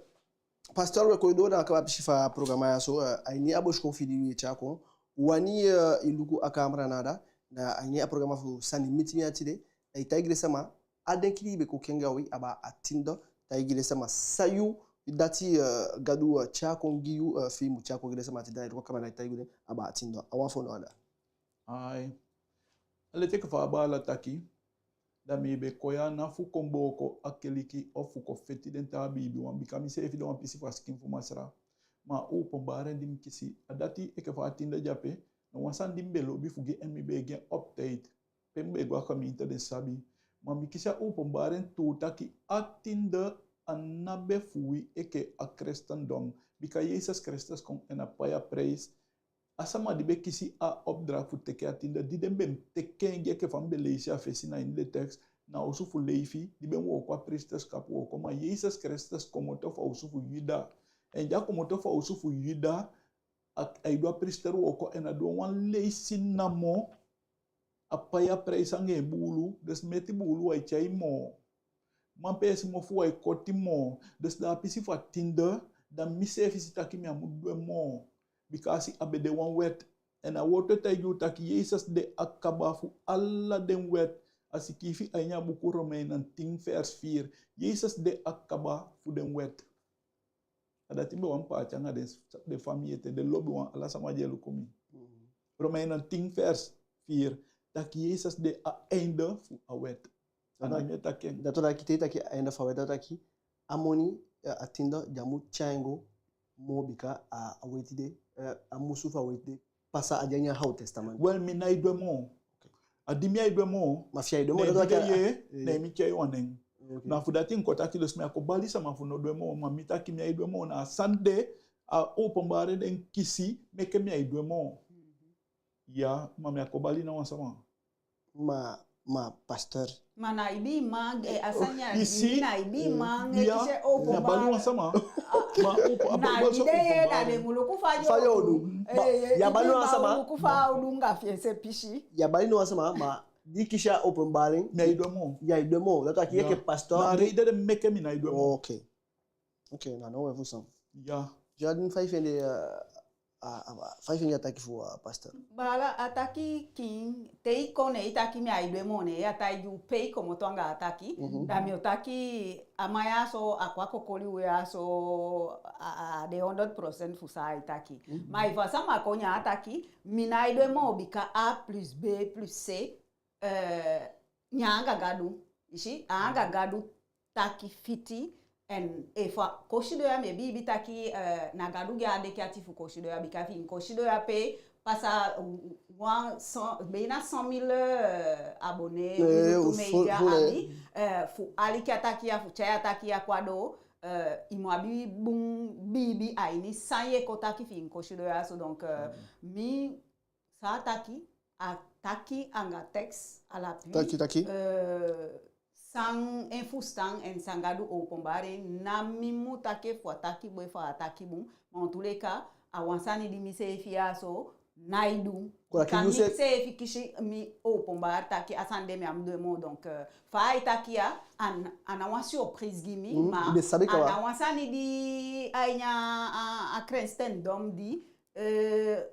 Pastor, we kon doo na a kaba pisi fu a programa ya so, eh, a ini a bosikopu fi i di we tyai kon. Wani, eh, i luku a camera na anda, na a ini a programa fu Sani miti mi a tide, ai taigi den sama a denki di i be kon kengi a wi abaa a tiende, taigi den sama san yu dati, eh, Gadu, eh, tyai kon gi yu, eh, fi i mu tyai kon gi den sama a tide, na i luku a camera, ai taigi den abaa a tiende. A wan fu na anda. Ai. A leti enke fa a baala taki, da mi be kon ya ná fu kon booko a keliki ofu fu kon feti den taa biibiwan, bika mi seefi de wan pisi fu a sikin fu Masra. Ma a openbaring di mi kisi, a dati enke fa a tiende de ape, na wan sani di mi be lobi fu gi en, mi be e gi en op tijd. Pe mi be e go a gemeente, den sabi. Ma mi kisi a openbaring tu taki a tiende a ná be fu wi enke a kristendom. Bika Jesesi Kristus kon en a pai a prijs. A sama di be kisi a opdracht fu teke a tiende, di den be teke en gi, enke fa mi be leisi a fesi na ini den tekst, na a osu fu Lefi, di be wooko a priesterschap wooko, ma Jesesi Kristus komoto fu a osu fu Yuda. En di a komoto fu a osu fu Yuda, a, ai du a priester wooko, en a du wan leisi namo, a pai a prijs anga en buulu, dus meti buulu u á e tyai moo. Man peesi mofu u á e koti moo, dus da a pisi fu a tiende, da mi seefi si taki mi á mu du en moo. Bika a si a be de wan wet. En a woord e taigi u taki Jesesi de a kaba fu ala den wet. A sikiifi a ini a buku Romeinen tin vers vier. Jesesi de a kaba fu den wet. A dati mi be wani paati anga den, den famii ete, den lobiwan, ala sama di e luku mi. Romeinen tin vers vier, taki Jesesi de a einde fu a wet. A na mi e taki en. Dati o taki te i taki a einde fu a wet, dati o taki a moni, eh, a tiende, den á mu tyai en go moo, bika a, a weti de, eh, a musu fu a weti de pasa a de a ini a Oud Testament. Wel, mi nái du en moo. Ok. A di mi á e du en moo. Ma fi i á e du en moo, ne dati mi taki a, yee, eh, ne mi tyai wan nen. Ok. Na fu dati mi kon taki, dus mi á kon bali sama fu no du en moo, ma mi taki mi á e du en moo, na a sani de a openbaring den kisi, meke mi á e du en moo. Ya, ma mi á kon bali ná wan sama. Ma, ma pastor. Ma na i be man, eh, a sani ya, i si, na i be man, eh, ya, kisi openbaar. Mi á bali wan sama. Ma open, na i be so de, openbaar. Da den mu luku fa yo du. Fa yo du. Eh, ma, eh, ya i bali wan sama. Luku fa yo du anga fi en se pisi. Ya bali wan sama, ma di kisi a openbaring. Mi á e du en moo. Ya i du en moo. Dati o taki enke pastor. Na a reden de meke mi nái du en moo. Ok. Ok, na no we fu san. Ya. Jadin, fa i fende, eh, a, a, fa i fende a taki fu, eh, pastor? Baala, a taki kiin, te i kon ne i taki mi á e du en moo, ne a taigi u pe i komoto anga a taki. Mhm. Da mi o taki, a man ya so, a kon a kon koli u ya so, a, a de honderd procent fu san ai taki. Mhm. Ma efu a sama kon nyan a taki, mi nái du en moo bika A plus B plus C, eh, nyan anga Gadu. I si, a anga Gadu taki fiti, en efu a kon sidon ya, mi e biibi taki, eh, na Gadu gi a deki ati fu kon sidon ya, bika fi i kon sidon ya pe pasa, uh, wan cent, bijna cent mille, eh, abonnés, eh, YouTube media fu, fu, eh, abi, eh, fu aliki a taki ya, fu tyai a taki ya kon a doo, eh, i mu abi bun biibi a ini san ye kon taki fi i kon sidon ya so. Donc, eh, mi San a taki, a taki anga texte à l'appui. Taki, taki. Eh, san en fusutan en san Gadu openbaar en, ná mi mu taki efu a taki bun efu a taki bun. Ma en tous les cas, a wan sani di mi seefi ya so, nái du. Kon taki mi seefi kisi mi openbaar taki a sani de mi á mu du en moo. Donc, eh, fa ai taki ya, a ná, a ná wan surprise gi mi, ma a ná wan sani di a ini a, a, a kristendom di, eh,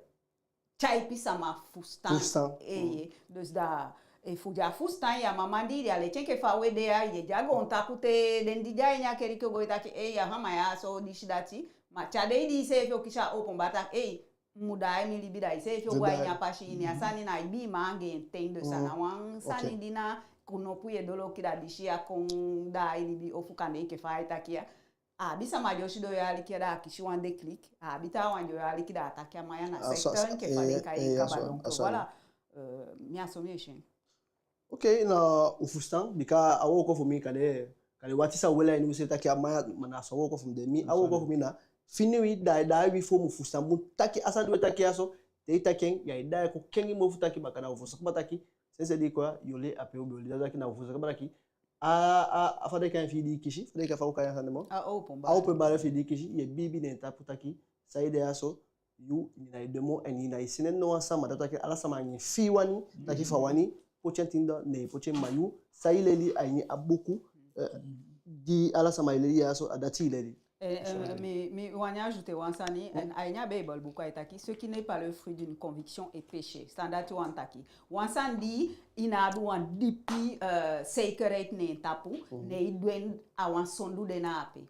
tyaipi sama fusutan. Fusutan. Eeye. Dus da, efu den á fusutan, ya mama di, di a leti enke fa we de ya, i de a goontapu te, den di de a ini a keliki o go e taki, ei, a mama ya so, disi dati. Ma te a dei di iseefi o kisi a openbaar taki, ei, mi mu daai mi libi, da iseefi o go a ini a pasi, ini a sani, na i be man anga en ten. Dus a ná wan sani di na konopu i e doloki, da disi ya kon daai i libi, ofu kande enke fa ai taki ya. A abi sama di o sidon e aliki, da a kisi wan déclic. A abi taawan di o aliki, da a taki a man ya na sekten enke fa den kai en kaba. Donc voilà. Euh, mi a so mi e si en. Ok, na u fusutan, bika a wooko fu mi kande, kande wati san u weli a ini u se taki a man ya, ma na so a wooko fu mi de. Mi, a wooko fu mi na fini wi, daai, daai wi fu u mu fusutan bun taki a sani di we taki ya so, te i taki en, ya i daai kon kengi mofu taki baka, na u fusutan kaba taki sensi di i kon ya, yo lei ape, u be o lei, da taki na u fusutan kaba taki a, a, a fa den kai en, fi i di i kisi, fa den kai, fa u kai en a sani de moo? A openbaar. A openbaar fi i di i kisi, ye biibi neen tapu taki san i de ya so, yu, i na i de moo, en i na i sende no wan sama, da taki ala sama anga en fi i wani, taki fa i wani poti en tin, da neen i poti en. Ma yu, san i leli a ini a buku, eh, di ala sama e leli ya so, a dati i leli. Eh, eh, mi, mi wani ajouter wan sani, en a ini a Beibel buku ai taki, ce qui n'est pas le fruit d'une conviction est péché. San dati wani taki, wan sani di i ná abi wan dipi, eh, zekerheid neen tapu, ne i du en, a wan sondu de na ape.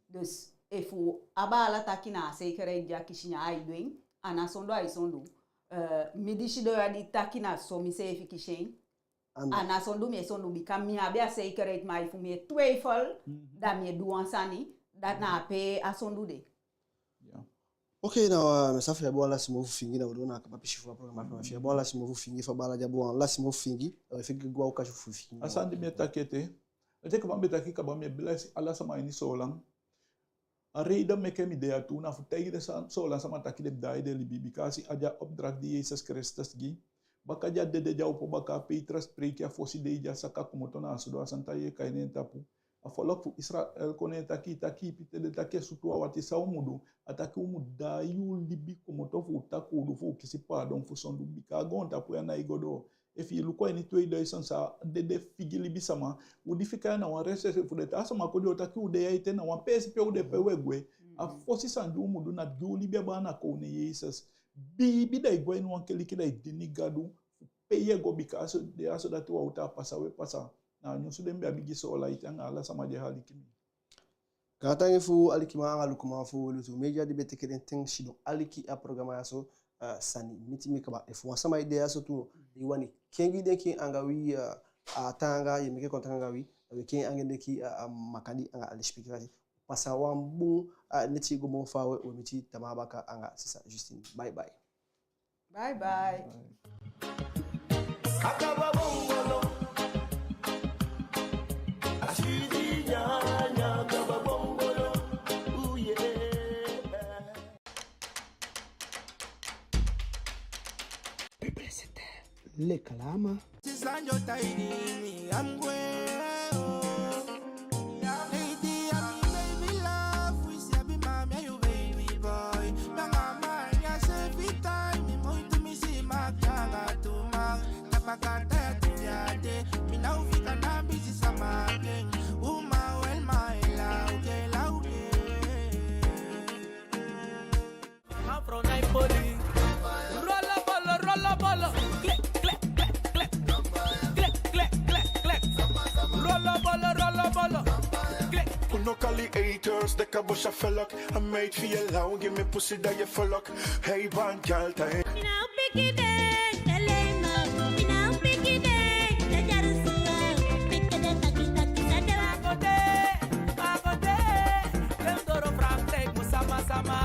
Dus efu a baala taki na a zekerheid di a kisi, ne ai du en, a ná sondu ai sondu. Eh, mi di sidon ya di taki na so miseefi kisi en, a ná sondu mi e sondu, bika mi abi a zekerheid, ma efu mi e twijfel, da mi e du wan sani, da na ape a sondu de. Ya. Ok, na, eh, mi sa, fi i abi wan lasi mofu fu fingi, na u doo na a kaba pisi fu a programa. Fi i abi wan lasi mofu fu fingi fu a baala di abi wan lasi mofu fu fingi, eh, fi i go a okasi fu fingi. A sani di mi e taki ete, ete kaba mi be taki kaba, mi e blesi ala sama ini Soolan. A reden meke mi de ya tu na fu taigi den sa-, Soolan sama taki den be daai den libi, bika a si a de a opdracht di Jesus Kristus gi. Baka di a dede, di a opo baka, a Petrus preiki a fosi dei di a saka komoto na a sudu, a sani tai e kai neen tapu. A foluku fu Israel kon neen taki, taki ipi te den taki e sutu a wati, san u mu du? A taki u mu daai u libi komoto fu u takuu du fu u kisi paadon fu sondu, bika a goontapu ya nái go doo. Efi i luku a ini tweeduizend, san dede figi libisama, u di fika ya na wan reserve fu den taa sama kon, den o taki u de ya ete, na wan peesi pe u de, pe u e gwe. A fosi sani di u mu du na gi u libi a baa na kownu Jesus. Biibi, da i go a ini wan keliki, da i dini Gadu fu pe i e go, bika a so, de a so dati wan taa pasa we pasa. Na a nyunsu de mi be abi gi Soolan ete anga ala sama di e aliki mi. Gaantangi fu alikiman anga lukuman fu Lutu Media di be teke den ten sidon aliki a programa ya so, eh, Sani miti mi kaba. Efu wan sama e de ya so tu, i wani kengi denki anga wi, eh, a taanga, ye meke contact anga wi, da we kengi anga en denki, eh, a makandii anga a lesipeki. Pasa wan bun, eh, neti, go moo faawe, we miti tamaa baka anga sisa Justine. Bye bye. Bye bye. Akaba bongolo. Asidi nyanya, akaba bongolo. Ooh, yeah. Publicité. Lekalama. Sisanjo taini mi amgwe, oh. Lady, I'm in baby love, we say be mommy, you baby boy. Nanga manya se fita, mi moi tu mi si makanga tu ma. Tapakata ya tu yate, mi na ufika na busy sama again. Uma well my lauke, lauke. Afro Napoli. Roll a bolo, roll a bolo. Click, click, click, click. Click, click, click, click. Roll a bolo, roll a bolo. Click. Uno kali haters, de kabosha felak. A made fi ye law, gi mi pussy da ye follow. Hey, bad girl, time. Mi na piki den, tele ma. Mi na piki den, te jarsu. Piki den taki taki sa de. Pakote, pakote, dem doro Frankrijk mu sama sama.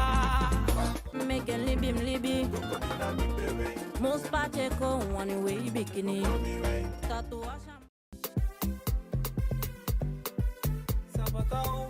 Meke libi mi libi. Mus Pacheco wani wei bikini. Tatuage. Sabata o